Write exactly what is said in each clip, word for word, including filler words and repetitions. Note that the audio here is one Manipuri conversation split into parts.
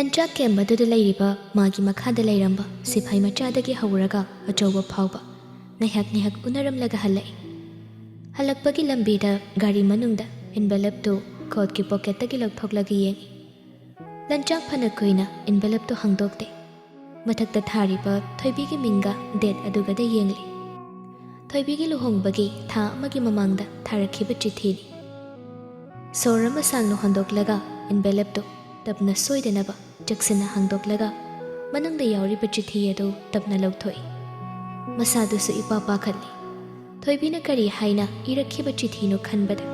ꯂꯟꯆꯥꯛ ꯀꯦꯝꯞ ꯑꯗꯨꯗ ꯂꯩꯔꯤꯕ ꯃꯥꯒꯤ ꯃꯈꯥꯗ ꯂꯩꯔꯝꯕ ꯁꯤꯐꯥꯏ ꯃꯆꯥꯗꯒꯤ ꯍꯧꯔꯒ ꯑꯆꯧꯕ ꯐꯥꯎꯕ ꯉꯥꯏꯍꯥꯛ ꯉꯥꯏꯍꯥꯛ ꯎꯅꯔꯝꯂꯒ ꯍꯜꯂꯛꯏ꯫ ꯍꯜꯂꯛꯄꯒꯤ ꯂꯝꯕꯤꯗ ꯒꯥꯔꯤ ꯃꯅꯨꯡꯗ envelope ꯇꯨ coat ꯀꯤ pocket ꯇꯒꯤ ꯂꯧꯊꯣꯛꯂꯒ ꯌꯦꯡꯏ꯫ ꯂꯟꯆꯥꯛ ꯐꯅ ꯀꯨꯏꯅ envelope ꯇꯨ ꯍꯥꯡꯗꯣꯛꯇꯦ꯫ ꯃꯊꯛꯇ ꯊꯥꯔꯤꯕ ꯊꯣꯏꯕꯤꯒꯤ ꯃꯤꯡꯒ date ꯑꯗꯨꯒꯗ ꯌꯦꯡꯂꯤ꯫ ꯊꯣꯏꯕꯤꯒꯤ ꯂꯨꯍꯣꯡꯕꯒꯤ ꯊꯥ ꯑꯃꯒꯤ ꯃꯃꯥꯡꯗ ꯊꯥꯔꯛꯈꯤꯕ ꯆꯤꯊꯤꯅꯤ꯫ ꯁꯣꯔ ꯑꯃ ꯁꯥꯡꯅ ꯍꯣꯟꯗꯣꯛꯂꯒ envelope ꯇꯨ ꯇꯞꯅ ꯁꯣꯏꯗꯅꯕ ꯆꯦꯛꯁꯤꯟꯅ ꯍꯥꯡꯗꯣꯛꯂꯒ ꯃꯅꯨꯡꯗ ꯌꯥꯎꯔꯤꯕ ꯆꯤꯊꯤ ꯑꯗꯨ ꯇꯞꯅ ꯂꯧꯊꯣꯛꯏ꯫ ꯃꯁꯥꯗꯨꯁꯨ ꯏꯄꯥ ꯄꯥꯈꯠꯂꯤ꯫ ꯊꯣꯏꯕꯤꯅ ꯀꯔꯤ ꯍꯥꯏꯅ ꯏꯔꯛꯈꯤꯕ ꯆꯤꯊꯤꯅꯣ ꯈꯟꯕꯗ꯫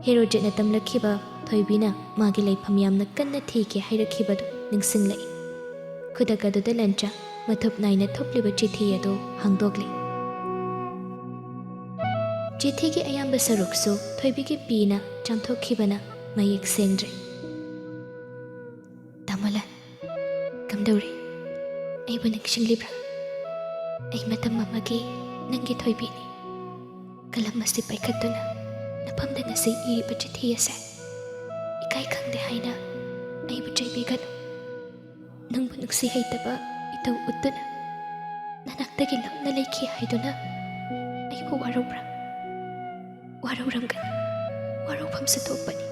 ꯍꯦꯔꯣꯖꯤꯠꯅ ꯇꯝꯂꯛꯈꯤꯕ ꯊꯣꯏꯕꯤꯅ ꯃꯥꯒꯤ ꯂꯩꯐꯝ ꯌꯥꯝꯅ ꯀꯟꯅ ꯊꯤꯒꯦ ꯍꯥꯏꯔꯛꯈꯤꯕꯗꯨ ꯅꯤꯡꯁꯤꯡꯂꯛꯏ꯫ ꯈꯨꯗꯛ ꯑꯗꯨꯗ ꯂꯟꯆꯥꯛ ꯃꯊꯨꯞ ꯅꯥꯏꯅ ꯊꯨꯞꯂꯤꯕ ꯆꯤꯊꯤ ꯑꯗꯨ ꯍꯥꯡꯗꯣꯛꯂꯤ꯫ ꯆꯤꯊꯤꯒꯤ ꯑꯌꯥꯝꯕ ꯁꯔꯨꯛꯁꯨ ꯊꯣꯏꯕꯤꯒꯤ ꯄꯤꯅ ꯆꯥꯝꯊꯣꯛꯈꯤꯕꯅ ꯃꯌꯦꯛ ꯁꯦꯡꯗ꯭ꯔꯦ꯫ "ꯇꯥꯃꯣ ꯂꯟ, ꯀꯝꯗꯧꯔꯤ? ꯑꯩꯕꯨ ꯅꯤꯡꯁꯤꯡꯂꯤꯕ꯭ꯔꯥ? ꯑꯩ ꯃꯇꯝ ꯑꯃꯒꯤ ꯅꯪꯒꯤ ꯊꯣꯏꯕꯤꯅꯤ꯫ ꯀꯂꯝ ꯑꯁꯤ ꯄꯥꯏꯈꯠꯇꯨꯅ ꯅꯐꯝꯗ ꯉꯁꯤ ꯏꯔꯤꯕ ꯆꯤꯊꯤ ꯑꯁꯦ ꯏꯀꯥꯏ ꯈꯪꯗꯦ ꯍꯥꯏꯅ ꯑꯩꯕꯨ ꯆꯩꯕꯤꯒꯅꯨ꯫ ꯅꯪꯕꯨ ꯅꯨꯡꯁꯤ ꯍꯩꯇꯕ ꯏꯇꯧ ꯎꯠꯇꯨꯅ ꯅꯅꯥꯛꯇꯒꯤ ꯂꯥꯞꯅ ꯂꯩꯈꯤ ꯍꯥꯏꯗꯨꯅ ꯑꯩꯕꯨ ꯋꯥꯔꯧꯕ꯭ꯔꯥ? ꯋꯥꯔꯧꯔꯝꯒꯅꯤ, ꯋꯥꯔꯧꯐꯝꯁꯨ ꯊꯣꯛꯄꯅꯤ꯫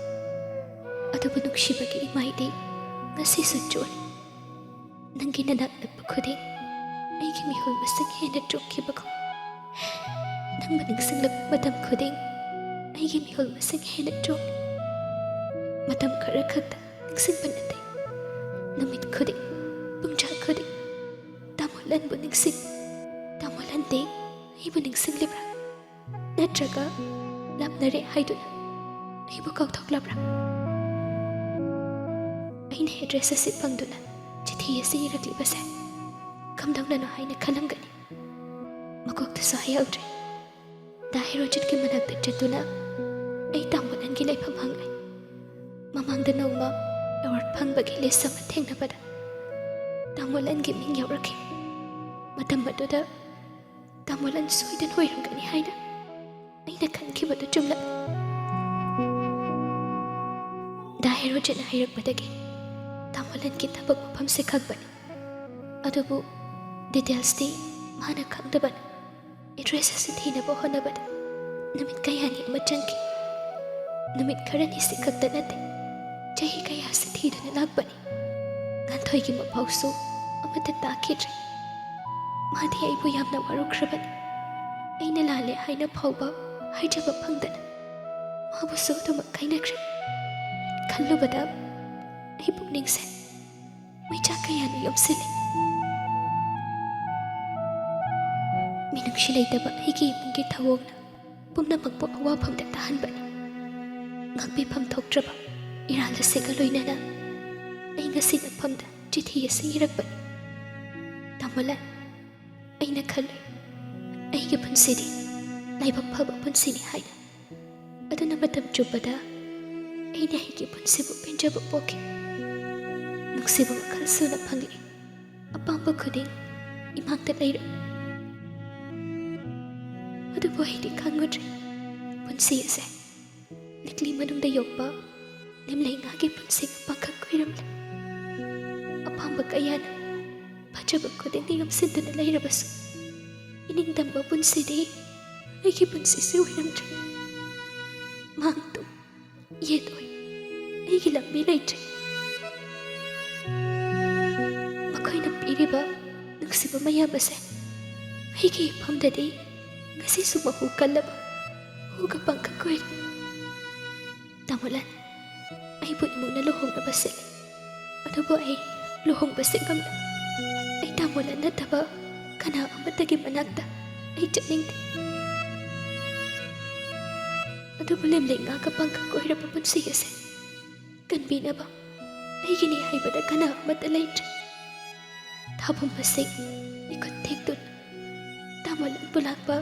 ꯑꯗꯨꯕꯨ ꯅꯨꯡꯁꯤꯕꯒꯤ ꯏꯃꯥꯏꯗꯤ ꯉꯁꯤꯁꯨ ꯆꯣꯠꯂꯤ꯫ ꯅꯪꯒꯤ ꯅꯅꯥꯛ ꯅꯛꯄ ꯈꯨꯗꯤꯡ ꯑꯩꯒꯤ ꯃꯤꯍꯨꯜ ꯃꯁꯤꯡ ꯍꯦꯟꯅ ꯆꯣꯛꯈꯤꯕꯒꯨꯝ, ꯅꯪꯕꯨ ꯅꯤꯡꯁꯤꯡꯂꯛꯄ ꯃꯇꯝ ꯈꯨꯗꯤꯡ ꯑꯩꯒꯤ ꯃꯤꯍꯨꯜ ꯃꯁꯤꯡ ꯍꯦꯟꯅ ꯆꯣꯛꯂꯤ꯫ ꯃꯇꯝ ꯈꯔ ꯈꯛꯇ ꯅꯤꯡꯁꯤꯡꯕ ꯅꯠꯇꯦ, ꯅꯨꯃꯤꯠ ꯈꯨꯗꯤꯡ, ꯄꯨꯡꯖꯥ ꯈꯨꯗꯤꯡ ꯇꯥꯃꯣ ꯂꯟꯕꯨ ꯅꯤꯡꯁꯤꯡ꯫ ꯇꯥꯃꯣ ꯂꯟꯗꯤ ꯑꯩꯕꯨ ꯅꯤꯡꯁꯤꯡꯂꯤꯕ꯭ꯔꯥ? ꯅꯠꯇ꯭ꯔꯒ ꯂꯥꯞꯅꯔꯦ ꯍꯥꯏꯗꯨꯅ ꯑꯩꯕꯨ ꯀꯥꯎꯊꯣꯛꯂꯕ꯭ꯔꯥ?" ꯑꯩꯅ address ꯑꯁꯤ ꯐꯪꯗꯨꯅ ꯆꯤꯊꯤ ꯑꯁꯤ ꯏꯔꯛꯂꯤꯕꯁꯦ ꯀꯝꯗꯧꯅꯅꯣ ꯍꯥꯏꯅ ꯈꯜꯂꯝꯒꯅꯤ꯫ ꯃꯀꯣꯛꯇꯁꯨ ꯍꯥꯏꯍꯧꯗ꯭ꯔꯦ꯫ ꯗꯥ ꯍꯦꯔꯣꯖꯤꯠꯀꯤ ꯃꯅꯥꯛꯇ ꯆꯠꯇꯨꯅ ꯑꯩ ꯇꯥꯃꯣ ꯂꯟꯒꯤ ꯂꯩꯐꯝ ꯍꯪꯂꯦ꯫ ꯃꯃꯥꯡꯗ ꯅꯣꯡꯃ award ꯐꯪꯕꯒꯤ list ꯑꯃ ꯊꯦꯡꯅꯕꯗ ꯇꯥꯃꯣ ꯂꯟꯒꯤ ꯃꯤꯡ ꯌꯥꯎꯔꯛꯈꯤ꯫ ꯃꯇꯝ ꯑꯗꯨꯗ ꯇꯥꯃꯣ ꯂꯟ ꯁꯣꯏꯗꯅ ꯑꯣꯏꯔꯝꯒꯅꯤ ꯍꯥꯏꯅ ꯑꯩꯅ ꯈꯟꯈꯤꯕꯗꯨ ꯆꯨꯝꯂꯛꯂꯦ꯫ ꯗꯥ ꯍꯦꯔꯣꯖꯤꯠꯅ ꯍꯥꯏꯔꯛꯄꯗꯒꯤ ꯇꯥꯃꯣꯂꯟꯒꯤ ꯊꯕꯛ ꯃꯐꯝꯁꯦ ꯈꯪꯕꯅꯤ꯫ ꯑꯗꯨꯕꯨ detailsꯇꯤ ꯃꯥꯅ ꯈꯪꯗꯕꯅꯤ꯫ Address ꯑꯁꯤ ꯊꯤꯅꯕ ꯍꯣꯠꯅꯕꯗ ꯅꯨꯃꯤꯠ ꯀꯌꯥꯅꯤ ꯑꯃ ꯆꯪꯈꯤ꯫ ꯅꯨꯃꯤꯠ ꯈꯔꯅꯤꯁꯤ ꯈꯛꯇ ꯅꯠꯇꯦ, ꯆꯍꯤ ꯀꯌꯥꯁꯤ ꯊꯤꯗꯨꯅ ꯂꯥꯛꯄꯅꯤ꯫ ꯉꯥꯟꯊꯣꯏꯒꯤ ꯃꯄꯥꯎꯁꯨ ꯑꯃꯠꯇ ꯇꯥꯈꯤꯗ꯭ꯔꯦ꯫ ꯃꯥꯗꯤ ꯑꯩꯕꯨ ꯌꯥꯝꯅ ꯋꯥꯔꯧꯈ꯭ꯔꯕꯅꯤ꯫ ꯑꯩꯅ ꯂꯥꯜꯂꯦ ꯍꯥꯏꯅ ꯐꯥꯎꯕ ꯍꯥꯏꯖꯕ ꯐꯪꯗꯅ ꯃꯥꯕꯨꯁꯨ ꯑꯗꯨꯃꯛ ꯀꯥꯏꯅꯈ꯭ꯔꯦ꯫ ꯈꯜꯂꯨꯕꯗ ꯑꯩ ꯄꯨꯛꯅꯤꯡꯁꯦ ꯃꯩꯆꯥꯛ ꯀꯌꯥꯅ ꯌꯣꯝꯁꯤꯜꯂꯤ꯫ ꯃꯤꯅꯨꯡꯁꯤ ꯂꯩꯇꯕ ꯑꯩꯒꯤ ꯏꯃꯨꯡꯒꯤ ꯊꯧꯑꯣꯡꯅ ꯄꯨꯝꯅꯃꯛꯄꯨ ꯑꯋꯥꯐꯝꯗ ꯇꯥꯍꯟꯕꯅꯤ꯫ ꯉꯥꯛꯄꯤꯐꯝ ꯊꯣꯛꯇ꯭ꯔꯕ ꯏꯔꯥꯜ ꯑꯁꯤꯒ ꯂꯣꯏꯅꯅ ꯑꯩ ꯉꯁꯤ ꯅꯐꯝꯗ ꯆꯤꯊꯤ ꯑꯁꯤ ꯏꯔꯛꯄꯅꯤ꯫ ꯇꯥꯃꯣꯂꯟ, ꯑꯩꯅ ꯈꯜꯂꯨꯏ, ꯑꯩꯒꯤ ꯄꯨꯟꯁꯤꯗꯤ ꯂꯥꯏꯕꯛ ꯐꯕ ꯄꯨꯟꯁꯤꯅꯤ ꯍꯥꯏꯅ꯫ ꯑꯗꯨꯅ ꯃꯇꯝ ꯆꯨꯞꯄꯗ ꯑꯩꯅ ꯑꯩꯒꯤ ꯄꯨꯟꯁꯤꯕꯨ ꯄꯦꯟꯖꯕ ꯄꯣꯛꯈꯤ꯫ ꯅꯨꯡꯁꯤꯕ ꯃꯈꯜ ꯁꯨꯅ ꯐꯪꯂꯛꯏ꯫ ꯑꯄꯥꯝꯕ ꯈꯨꯗꯤꯡ ꯏꯃꯥꯡꯗ ꯂꯩꯔꯝꯃꯤ꯫ ꯑꯗꯨꯕꯨ ꯑꯩꯗꯤ ꯈꯪꯂꯨꯗ꯭ꯔꯦ, ꯄꯨꯟꯁꯤ ꯑꯁꯦ ꯂꯤꯛꯂꯤ ꯃꯅꯨꯡꯗ ꯌꯣꯛꯄ ꯂꯦꯝꯂꯩ ꯉꯥꯒꯤ ꯄꯨꯟꯁꯤꯒ ꯄꯥꯡꯈꯛ ꯑꯣꯏꯔꯝꯂꯦ꯫ ꯑꯄꯥꯝꯕ ꯀꯌꯥꯅ ꯐꯖꯕ ꯈꯨꯗꯤꯡꯗ ꯌꯣꯝꯁꯤꯟꯗꯨꯅ ꯂꯩꯔꯕꯁꯨ, ꯏꯅꯤꯡꯇꯝꯕ ꯄꯨꯟꯁꯤꯗꯤ ꯑꯩꯒꯤ ꯄꯨꯟꯁꯤꯁꯨ ꯑꯣꯏꯔꯝꯗ꯭ꯔꯦ꯫ ꯃꯥꯡ ꯇꯨꯝ ꯌꯦꯠ ꯑꯣꯏ ꯑꯩꯒꯤ ꯂꯝꯕꯤ ꯂꯩꯇ꯭ꯔꯦ꯫ ꯃꯈꯣꯏꯅ ꯄꯤꯔꯤꯕ ꯅꯨꯡꯁꯤꯕ ꯃꯌꯥꯝ ꯑꯁꯦ ꯑꯩꯒꯤ ꯏꯐꯝꯗꯗꯤ ꯉꯁꯤꯁꯨ ꯃꯍꯨ ꯀꯜꯂꯕ ꯎꯒ ꯄꯥꯡꯈꯛ ꯑꯣꯏꯔꯦ꯫ ꯇꯥꯃꯣꯂꯟ, ꯑꯩꯕꯨ ꯏꯃꯨꯡꯅ ꯂꯨꯍꯣꯡꯅꯕ ꯁꯤꯜꯂꯤ꯫ ꯑꯗꯨꯕꯨ ꯑꯩ ꯂꯨꯍꯣꯡꯕꯁꯦ ꯉꯝꯂꯣꯏ꯫ ꯑꯩ ꯇꯥꯃꯣꯂꯟ ꯅꯠꯇꯕ ꯀꯅꯥ ꯑꯃꯠꯇꯒꯤ ꯃꯅꯥꯛꯇ ꯑꯩ ꯆꯠꯅꯤꯡꯗꯦ꯫ ꯑꯗꯨꯕꯨ ꯂꯦꯝꯂꯩ ꯉꯥꯒ ꯄꯥꯡꯈꯛ ꯑꯣꯏꯔꯕ ꯄꯨꯟꯁꯤ ꯑꯁꯦ ꯀꯟꯕꯤꯅꯕ ꯑꯩꯒꯤꯅꯤ ꯍꯥꯏꯕꯗ ꯀꯅꯥ ꯑꯃꯠꯇ ꯂꯩꯇ꯭ꯔꯦ꯫ ꯊꯥꯕꯨꯝ ꯑꯁꯤ ꯃꯤꯈꯨꯠ ꯊꯦꯛꯇꯨꯅ ꯇꯥꯃꯣꯂꯟꯕꯨ ꯂꯥꯛꯄ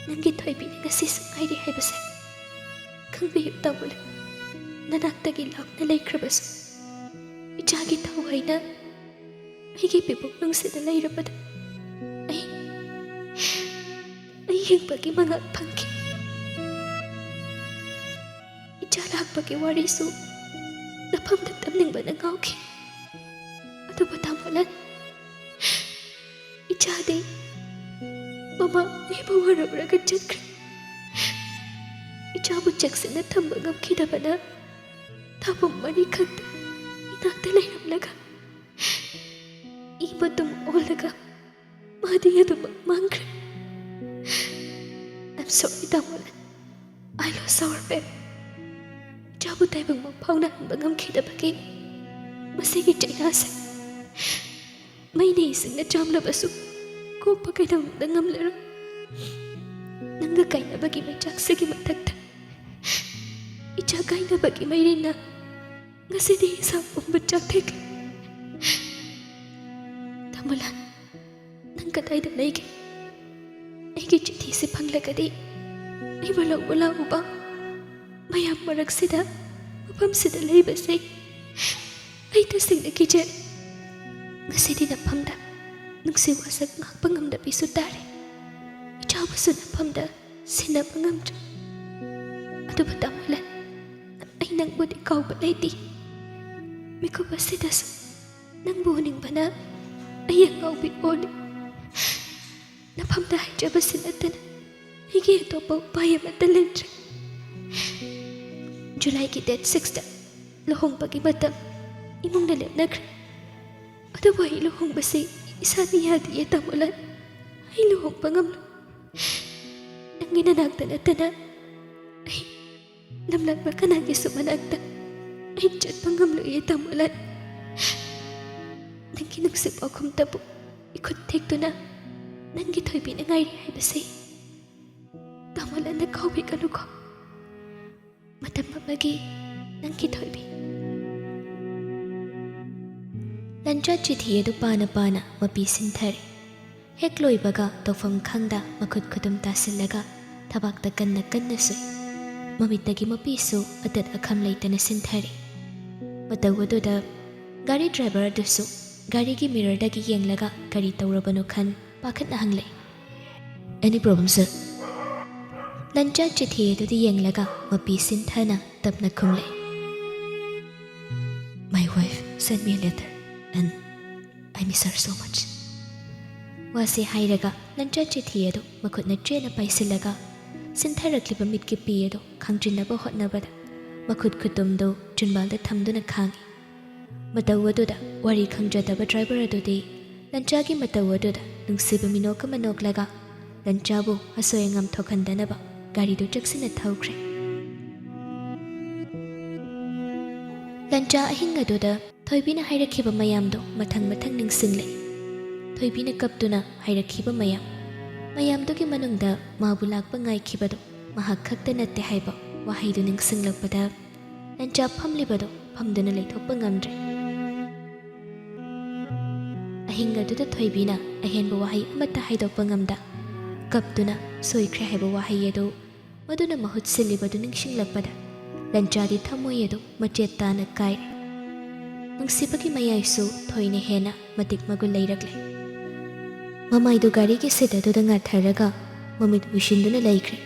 ꯅꯪꯒꯤ ꯊꯣꯏꯕꯤꯅ ꯉꯁꯤꯁꯨ ꯉꯥꯏꯔꯤ ꯍꯥꯏꯕꯁꯦ ꯈꯪꯕꯤꯌꯨ ꯇꯥꯃꯣꯂꯟ꯫ ꯅꯅꯥꯛꯇꯒꯤ ꯂꯥꯞꯅ ꯂꯩꯈ꯭ꯔꯕꯁꯨ ꯏꯆꯥꯒꯤ ꯊꯋꯥꯏꯅ ꯑꯩꯒꯤ ꯄꯤꯕꯨꯛ ꯅꯨꯡꯁꯤꯗ ꯂꯩꯔꯕꯗ ꯑꯩ, ꯑꯩ ꯍꯤꯡꯕꯒꯤ ꯃꯉꯥꯜ ꯐꯪꯈꯤ꯫ ꯏꯆꯥ ꯂꯥꯛꯄꯒꯤ ꯋꯥꯔꯤꯁꯨ ꯃꯐꯝꯗ ꯇꯝꯅꯤꯡꯕꯅ ꯉꯥꯎꯈꯤ꯫ ꯑꯗꯨꯕꯨ ꯇꯥꯃꯣꯂꯥꯟ, ꯏꯆꯥꯗꯤ ꯃꯃꯥ ꯑꯩꯕꯨ ꯋꯥꯔꯧꯔꯒ ꯆꯠꯈ꯭ꯔꯦ꯫ ꯏꯆꯥꯕꯨ ꯆꯦꯛꯁꯤꯟꯅ ꯊꯝꯕ ꯉꯝꯈꯤꯗꯕꯅ ꯊꯥ ꯄꯨꯝ ꯃꯔꯤ ꯈꯛꯇ ꯏꯅꯥꯛꯇ ꯂꯩꯔꯝꯂꯒ ꯏ ꯃꯇꯨꯝ ꯑꯣꯜꯂꯒ ꯃꯥꯗꯤ ꯑꯗꯨꯃꯛ ꯃꯥꯡꯈ꯭ꯔꯦ꯫ I'm sorry, ꯇꯥꯃꯣꯂꯥꯟ꯫ I lost our baby. ꯏꯆꯥꯕꯨ ꯇꯥꯏꯕꯪ ꯃꯪ ꯐꯥꯎꯅꯍꯟꯕ ꯉꯝꯈꯤꯗꯕꯒꯤ ꯃꯁꯤꯒꯤ ꯆꯩꯅꯥꯁꯦ ꯃꯩꯅ ꯏꯁꯤꯡꯅ ꯆꯥꯝꯂꯕꯁꯨ ꯀꯣꯛꯄ ꯀꯩꯗꯧꯅꯨꯡꯗ ꯉꯝꯂꯔꯣꯏ꯫ ꯅꯪꯒ ꯀꯥꯏꯅꯕꯒꯤ ꯃꯩꯆꯥꯛꯁꯤꯒꯤ ꯃꯊꯛꯇ ꯏꯆꯥ ꯀꯥꯏꯅꯕꯒꯤ ꯃꯩꯔꯤꯅ ꯉꯁꯤꯗꯤ ꯏꯁꯥ ꯄꯨꯝꯕ ꯆꯥꯛꯊꯦꯛꯂꯦ꯫ ꯇꯥꯃꯣꯂꯥꯟ, ꯅꯪ ꯀꯗꯥꯏꯗ ꯂꯩꯒꯦ? ꯑꯩꯒꯤ ꯆꯤꯊꯤꯁꯤ ꯐꯪꯂꯒꯗꯤ ꯑꯩꯕꯨ ꯂꯧꯕ ꯂꯥꯛꯎꯕ꯫ ꯃꯌꯥꯝ ꯃꯔꯛꯁꯤꯗ, ꯃꯐꯝꯁꯤꯗ ꯂꯩꯕꯁꯦ ꯑꯩ ꯇꯁꯦꯡꯅ ꯀꯤꯖꯔꯦ꯫ ꯉꯁꯤꯗꯤ ꯅꯐꯝꯗ ꯅꯨꯡꯁꯤ ꯋꯥꯁꯛ ꯉꯥꯛꯄ ꯉꯝꯗꯕꯤꯁꯨ ꯇꯥꯔꯦ꯫ ꯏꯆꯥꯕꯨꯁꯨ ꯅꯐꯝꯗ ꯁꯤꯟꯅꯕ ꯉꯝꯗ꯭ꯔꯦ꯫ ꯑꯗꯨꯕꯨ ꯇꯥꯃꯣꯂꯥꯟ, ꯑꯩ ꯅꯪꯕꯨꯗꯤ ꯀꯥꯎꯕ ꯂꯩꯇꯦ꯫ ꯃꯤꯀꯨꯞ ꯑꯁꯤꯗꯁꯨ ꯅꯪꯕꯨ ꯎꯅꯤꯡꯕꯅ ꯑꯩ ꯑꯉꯥꯎꯕꯤ ꯑꯣꯜꯂꯤ꯫ ꯅꯐꯝꯗ ꯍꯥꯏꯖꯕꯁꯤ ꯅꯠꯇꯅ ꯑꯩꯒꯤ ꯑꯇꯣꯞꯄ ꯎꯄꯥꯏ ꯑꯃꯠꯇ ꯂꯩꯇ꯭ꯔꯦ꯫ ꯖꯨꯂꯥꯏꯒꯤ date sixꯇ ꯂꯨꯍꯣꯡꯕꯒꯤ ꯃꯇꯝ ꯏꯃꯨꯡꯅ ꯂꯦꯞꯅꯈ꯭ꯔꯦ꯫ ꯑꯗꯨꯕꯨ ꯑꯩ ꯂꯨꯍꯣꯡꯕꯁꯤ ꯏꯁꯥꯅ ꯌꯥꯗꯤꯌꯦ ꯇꯥꯃꯣꯂꯥꯟ꯫ ꯑꯩ ꯂꯨꯍꯣꯡꯕ ꯉꯝꯂꯣꯏ꯫ ꯅꯪꯒꯤ ꯅꯅꯥꯛꯇ ꯅꯠꯇꯅ ꯑꯩ ꯂꯝꯂꯥꯟꯕ ꯀꯅꯥꯒꯤꯁꯨ ꯃꯅꯥꯛꯇ ꯑꯩ ꯆꯠꯄ ꯉꯝꯂꯣꯏꯌꯦ ꯇꯥꯃꯣꯂꯥꯟ꯫ ꯅꯪꯒꯤ ꯅꯨꯡꯁꯤ ꯄꯥꯎꯈꯨꯝꯇꯕꯨ ꯏꯈꯨꯠ ꯊꯦꯛꯇꯨꯅ ꯅꯪꯒꯤ ꯊꯣꯏꯕꯤꯅ ꯉꯥꯏꯔꯤ ꯍꯥꯏꯕꯁꯤ ꯇꯥꯃꯣꯂꯥꯟꯅ ꯀꯥꯎꯕꯤꯒꯅꯨꯀꯣ꯫ ꯃꯇꯝ ꯑꯃꯒꯤ ꯅꯪꯒꯤ ꯊꯣꯏꯕꯤ꯫ ꯂꯟꯆꯥ ꯆꯤꯊꯤ ꯑꯗꯨ ꯄꯥꯅ ꯄꯥꯅ ꯃꯄꯤ ꯁꯤꯟꯊꯔꯦ꯫ ꯍꯦꯛ ꯂꯣꯏꯕꯒ ꯇꯧꯐꯝ ꯈꯪꯗ ꯃꯈꯨꯠ ꯈꯨꯗꯨꯝ ꯇꯥꯁꯤꯜꯂꯒ ꯊꯕꯥꯛꯇ ꯀꯟꯅ ꯀꯟꯅ ꯁꯨꯏ꯫ ꯃꯃꯤꯠꯇꯒꯤ ꯃꯄꯤꯁꯨ ꯑꯇꯠ ꯑꯈꯝ ꯂꯩꯇꯅ ꯁꯤꯟꯊꯔꯦ꯫ ꯃꯇꯧ ꯑꯗꯨꯗ ꯒꯥꯔꯤ driver ꯑꯗꯨꯁꯨ ꯒꯥꯔꯤꯒꯤ mirrorꯗꯒꯤ ꯌꯦꯡꯂꯒ ꯀꯔꯤ ꯇꯧꯔꯕꯅꯣ ꯈꯟ ꯄꯥꯈꯠꯅ ꯍꯪꯂꯛꯏ꯫ Any problem, sir? ꯂꯟꯆꯥ ꯆꯤꯊꯤ ꯑꯗꯨꯗ ꯌꯦꯡꯂꯒ ꯃꯄꯤ ꯁꯤꯟꯊꯅ ꯇꯞꯅ ꯈꯨꯝꯂꯦ꯫ My wife sent me a letter and I miss her so much. ꯋꯥꯁꯤ ꯍꯥꯏꯔꯒ ꯂꯟꯆꯥ ꯆꯤꯊꯤ ꯑꯗꯨ ꯃꯈꯨꯠꯅ ꯆꯦꯠꯅ ꯄꯥꯏꯁꯤꯜꯂꯒ ꯁꯤꯟꯊꯔꯛꯂꯤꯕ ꯃꯤꯠꯀꯤ ꯄꯤ ꯑꯗꯨ ꯈꯪꯖꯤꯟꯅꯕ ꯍꯣꯠꯅꯕꯗ ꯃꯈꯨꯠ ꯈꯨꯇꯨꯝꯗꯨ ꯆꯤꯟꯕꯥꯜꯗ ꯊꯝꯗꯨꯅ ꯈꯥꯡꯏ꯫ ꯃꯇꯧ ꯑꯗꯨꯗ ꯋꯥꯔꯤ ꯈꯪꯖꯗꯕ ꯗ꯭ꯔꯥꯏꯚꯔ ꯑꯗꯨꯗꯤ ꯂꯟꯆꯥꯒꯤ ꯃꯇꯧ ꯑꯗꯨꯗ ꯅꯨꯡꯁꯤꯕ ꯃꯤꯅꯣꯛ ꯑꯃ ꯅꯣꯛꯂꯒ ꯂꯟꯆꯥꯕꯨ ꯑꯁꯣꯏ ꯑꯉꯥꯝ ꯊꯣꯛꯍꯟꯗꯅꯕ ꯒꯥꯔꯤꯗꯨ ꯆꯦꯛꯁꯤꯟꯅ ꯊꯧꯈ꯭ꯔꯦ꯫ ꯂꯟꯆꯥ ꯑꯍꯤꯡ ꯑꯗꯨꯗ ꯊꯣꯏꯕꯤꯅ ꯍꯥꯏꯔꯛꯈꯤꯕ ꯃꯌꯥꯝꯗꯨ ꯃꯊꯪ ꯃꯊꯪ ꯅꯤꯡꯁꯤꯡꯂꯛꯏ꯫ ꯊꯣꯏꯕꯤꯅ ꯀꯞꯇꯨꯅ ꯍꯥꯏꯔꯛꯈꯤꯕ ꯃꯌꯥꯝ, ꯃꯌꯥꯝꯗꯨꯒꯤ ꯃꯅꯨꯡꯗ ꯃꯥꯕꯨ ꯂꯥꯛꯄ ꯉꯥꯏꯈꯤꯕꯗꯨ ꯃꯍꯥꯛ ꯈꯛꯇ ꯅꯠꯇꯦ ꯍꯥꯏꯕ ꯋꯥꯍꯩꯗꯨ ꯅꯤꯡꯁꯤꯡꯂꯛꯄꯗ ꯂꯟꯆꯥ ꯐꯝꯂꯤꯕꯗꯨ ꯐꯝꯗꯨꯅ ꯂꯩꯊꯣꯛꯄ ꯉꯝꯗ꯭ꯔꯦ꯫ ꯑꯍꯤꯡ ꯑꯗꯨꯗ ꯊꯣꯏꯕꯤꯅ ꯑꯍꯦꯟꯕ ꯋꯥꯍꯩ ꯑꯃꯠꯇ ꯍꯥꯏꯗꯣꯛꯄ ꯉꯝꯗ ꯀꯞꯇꯨꯅ ꯁꯣꯏꯈ꯭ꯔꯦ ꯍꯥꯏꯕ ꯋꯥꯍꯩ ꯑꯗꯨ ꯃꯗꯨꯅ ꯃꯍꯨꯠ ꯁꯤꯜꯂꯤꯕꯗꯨ ꯅꯤꯡꯁꯤꯡꯂꯛꯄꯗ ꯂꯟꯆꯥꯗꯤ ꯊꯃꯣꯏ ꯑꯗꯨ ꯃꯆꯦꯠ ꯇꯥꯅ ꯀꯥꯏꯔꯦ꯫ ꯅꯨꯡꯁꯤꯕꯒꯤ ꯃꯌꯥꯏꯁꯨ ꯊꯣꯏꯅ ꯍꯦꯟꯅ ꯃꯇꯤꯛ ꯃꯒꯨꯟ ꯂꯩꯔꯛꯂꯦ꯫ ꯃꯃꯥꯏꯗꯨ ꯒꯥꯔꯤꯒꯤ ꯁꯤꯠ ꯑꯗꯨꯗ ꯉꯥꯊꯔꯒ ꯃꯃꯤꯠ ꯎꯏꯁꯤꯟꯗꯨꯅ ꯂꯩꯈ꯭ꯔꯦ꯫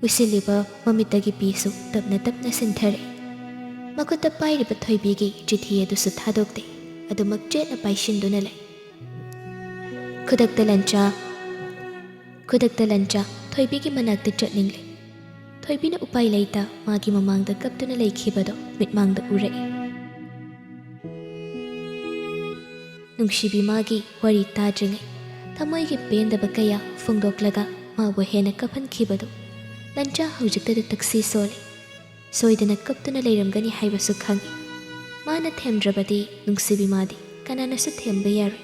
ꯎꯏꯁꯤꯜꯂꯤꯕ ꯃꯃꯤꯠꯇꯒꯤ ꯄꯤꯁꯨ ꯇꯞꯅ ꯇꯞꯅ ꯁꯤꯟꯊꯔꯛꯏ꯫ ꯃꯈꯨꯠꯇ ꯄꯥꯏꯔꯤꯕ ꯊꯣꯏꯕꯤꯒꯤ ꯆꯤꯊꯤ ꯑꯗꯨꯁꯨ ꯊꯥꯗꯣꯛꯇꯦ, ꯑꯗꯨꯃꯛ ꯆꯦꯠꯅ ꯄꯥꯏꯁꯤꯟꯗꯨꯅ ꯂꯩ꯫ ꯈꯨꯗꯛꯇ ꯂꯟꯆꯥ ꯈꯨꯗꯛꯇ ꯂꯟꯆꯥ ꯊꯣꯏꯕꯤꯒꯤ ꯃꯅꯥꯛꯇ ꯆꯠꯅꯤꯡꯂꯦ꯫ ꯊꯣꯏꯕꯤꯅ ꯎꯄꯥꯏ ꯂꯩꯇ ꯃꯥꯒꯤ ꯃꯃꯥꯡꯗ ꯀꯞꯇꯨꯅ ꯂꯩꯈꯤꯕꯗꯣ ꯃꯤꯠꯃꯥꯡꯗ ꯎꯔꯛꯏ꯫ ꯅꯨꯡꯁꯤꯕꯤ ꯃꯥꯒꯤ ꯋꯥꯔꯤ ꯇꯥꯗ꯭ꯔꯤꯉꯩ ꯊꯃꯣꯏꯒꯤ ꯄꯦꯟꯗꯕ ꯀꯌꯥ ꯐꯣꯡꯗꯣꯛꯂꯒ ꯃꯥꯕꯨ ꯍꯦꯟꯅ ꯀꯞꯍꯟꯈꯤꯕꯗꯨ ꯂꯟꯆꯥ ꯍꯧꯖꯤꯛꯇꯗ ꯇꯛꯁꯤ ꯁꯣꯜꯂꯤ꯫ ꯁꯣꯏꯗꯅ ꯀꯞꯇꯨꯅ ꯂꯩꯔꯝꯒꯅꯤ ꯍꯥꯏꯕꯁꯨ ꯈꯪꯏ꯫ ꯃꯥꯅ ꯊꯦꯝꯗ꯭ꯔꯕꯗꯤ ꯅꯨꯡꯁꯤꯕꯤ ꯃꯥꯗꯤ ꯀꯅꯥꯅꯁꯨ ꯊꯦꯝꯕ ꯌꯥꯔꯣꯏ꯫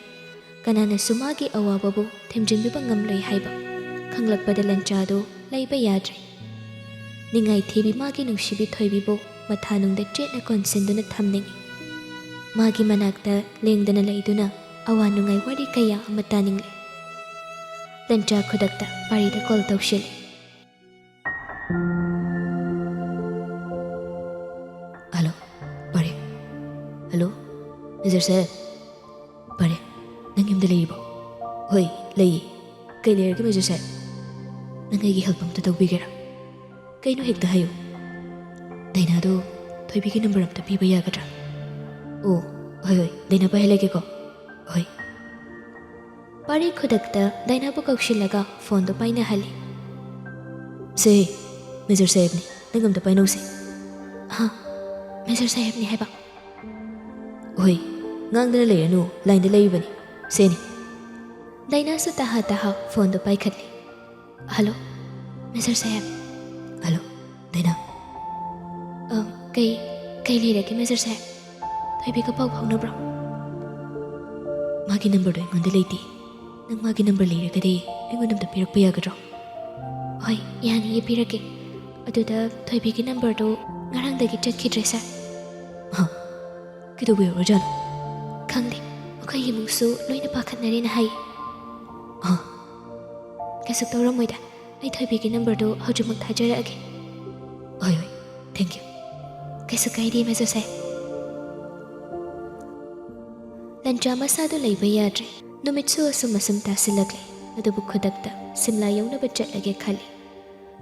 ꯀꯅꯥꯅꯁꯨ ꯃꯥꯒꯤ ꯑꯋꯥꯕꯕꯨ ꯊꯦꯝꯖꯤꯟꯕꯤꯕ ꯉꯝꯂꯣꯏ ꯍꯥꯏꯕ ꯈꯪꯂꯛꯄꯗ ꯂꯟꯆꯥꯗꯨ ꯂꯩꯕ ꯌꯥꯗ꯭ꯔꯦ꯫ ꯅꯤꯡꯉꯥꯏ ꯊꯤꯕꯤ ꯃꯥꯒꯤ ꯅꯨꯡꯁꯤꯕꯤ ꯊꯣꯏꯕꯤꯕꯨ ꯃꯊꯥꯅꯨꯡꯗ ꯆꯦꯠꯅ ꯀꯣꯟꯁꯤꯟꯗꯨꯅ ꯊꯝꯅꯤꯡꯏ꯫ ꯃꯥꯒꯤ ꯃꯅꯥꯛꯇ ꯂꯦꯡꯗꯅ ꯂꯩꯗꯨꯅ ꯑꯋꯥ ꯅꯨꯡꯉꯥꯏ ꯋꯥꯔꯤ ꯀꯌꯥ ꯑꯃ ꯇꯥꯅꯤꯡꯂꯦ꯫ ꯂꯟꯆꯥ ꯈꯨꯗꯛꯇ ꯄꯥꯔꯤꯗ ꯀꯣꯜ ꯇꯧꯁꯤꯜꯂꯤ꯫ ꯍꯜꯂꯣ, ꯄꯥꯔꯤ꯫ ꯍꯜꯂꯣ, ꯃꯦꯖꯔ ꯁꯥꯍꯦꯕ꯫ ꯄꯥꯔꯤ, ꯅꯪ ꯌꯨꯝꯗ ꯂꯩꯔꯤꯕꯣ? ꯍꯣꯏ, ꯂꯩꯌꯦ꯫ ꯀꯩ ꯂꯩꯔꯒꯦ, ꯃꯦꯖꯔ ꯁꯥꯍꯦꯕ? ꯅꯪ ꯑꯩꯒꯤ ꯍꯦꯜꯞ ꯑꯝꯇ ꯇꯧꯕꯤꯒꯦꯔꯥ? ꯀꯩꯅꯣ, ꯍꯦꯛꯇ ꯍꯥꯏꯌꯨ꯫ ꯗꯥꯏꯅꯥꯗꯣ ꯊꯣꯏꯕꯤꯒꯤ ꯅꯝꯕꯔ ꯑꯝꯇ ꯄꯤꯕ ꯌꯥꯒꯗ꯭ꯔꯥ? ꯑꯣ, ꯍꯣꯏ ꯍꯣꯏ, ꯗꯥꯏꯅꯥ ꯄꯥꯏꯍꯜꯂꯒꯦꯀꯣ꯫ ꯍꯣꯏ꯫ ꯄꯥꯔꯤ ꯈꯨꯗꯛꯇ ꯗꯥꯏꯅꯥꯕꯨ ꯀꯧꯁꯤꯜꯂꯒ ꯐꯣꯟꯗꯣ ꯄꯥꯏꯅꯍꯜꯂꯤ꯫ "ꯁꯦ, ꯃꯦꯖꯔ ꯁꯥꯍꯦꯕꯅꯤ, ꯅꯪ ꯑꯝꯇ ꯄꯥꯏꯅꯧꯁꯦ꯫" "ꯍꯥ? ꯃꯦꯖꯔ ꯁꯥꯍꯦꯕꯅꯤ ꯍꯥꯏꯕ?" "ꯍꯣꯏ, ꯉꯥꯡꯗꯅ ꯂꯩꯔꯅꯨ, ꯂꯥꯏꯟꯗ ꯂꯩꯔꯤꯕꯅꯤ꯫ ꯁꯦꯅꯦ꯫" ꯗꯥꯏꯅꯥꯁꯨ ꯇꯍꯥ ꯇꯍꯥ ꯐꯣꯟꯗꯣ ꯄꯥꯏꯈꯠꯂꯤ꯫ "ꯍꯜꯂꯣ, ꯃꯦꯖꯔ ꯁꯥꯍꯦꯕ꯫" "ꯍꯜꯂꯣ, ꯗꯥꯏꯅꯥ꯫" "ꯑ, ꯀꯩ, ꯀꯩ ꯂꯩꯔꯒꯦ, ꯃꯦꯖꯔ ꯁꯥꯍꯦꯕ? ꯊꯣꯏꯕꯤꯒ ꯄꯥꯎ ꯐꯥꯎꯅꯕ꯭ꯔꯣ?" "ꯃꯥꯒꯤ ꯅꯝꯕꯔꯗꯣ ꯑꯩꯉꯣꯟꯗ ꯂꯩꯇꯦ꯫ ꯅꯪ ꯃꯥꯒꯤ ꯅꯝꯕꯔ ꯂꯩꯔꯒꯗꯤ ꯑꯩꯉꯣꯟꯗ ꯑꯝꯇ ꯄꯤꯔꯛꯄ ꯌꯥꯒꯗ꯭ꯔꯣ?" "ꯍꯣꯏ, ꯌꯥꯅꯤꯌꯦ, ꯄꯤꯔꯛꯀꯦ꯫ ꯑꯗꯨꯗ ꯊꯣꯏꯕꯤꯒꯤ ꯅꯝꯕꯔꯗꯣ ꯉꯔꯥꯡꯗꯒꯤ ꯆꯠꯈꯤꯗ꯭ꯔꯦ, ꯁꯥꯔ꯫" "ꯍꯥ? ꯀꯩꯗꯧꯕ ꯌꯥꯎꯔꯖꯥꯠꯅꯣ?" "ꯈꯪꯗꯦ, ꯑꯩꯈꯣꯏ ꯏꯃꯨꯡꯁꯨ ꯂꯣꯏꯅ ꯄꯥꯈꯠꯅꯔꯦꯅ ꯍꯥꯏ꯫" "ꯍꯥ?" "ꯀꯩꯁꯨ ꯇꯧꯔꯝꯃꯣꯏꯗ, ꯑꯩ ꯊꯣꯏꯕꯤꯒꯤ ꯅꯝꯕꯔꯗꯣ ꯍꯧꯖꯤꯛꯃꯛ ꯊꯥꯖꯔꯛꯑꯒꯦ꯫" "ꯍꯣꯏ ꯍꯣꯏ, ꯊꯦꯡꯛ ꯌꯨ꯫" "ꯀꯩꯁꯨ ꯀꯥꯏꯗꯦ, ꯃꯦꯖꯔ ꯁꯥꯍꯦꯕ꯫" ꯂꯟꯆꯥ ꯃꯁꯥꯗꯨ ꯂꯩꯕ ꯌꯥꯗ꯭ꯔꯦ꯫ ꯅꯨꯃꯤꯠꯁꯨ ꯑꯁꯨꯝ ꯑꯁꯨꯝ ꯇꯥꯁꯤꯜꯂꯛꯂꯦ꯫ ꯑꯗꯨꯕꯨ ꯈꯨꯗꯛꯇ ꯁꯤꯝꯂꯥ ꯌꯧꯅꯕ ꯆꯠꯂꯒꯦ ꯈꯜꯂꯤ꯫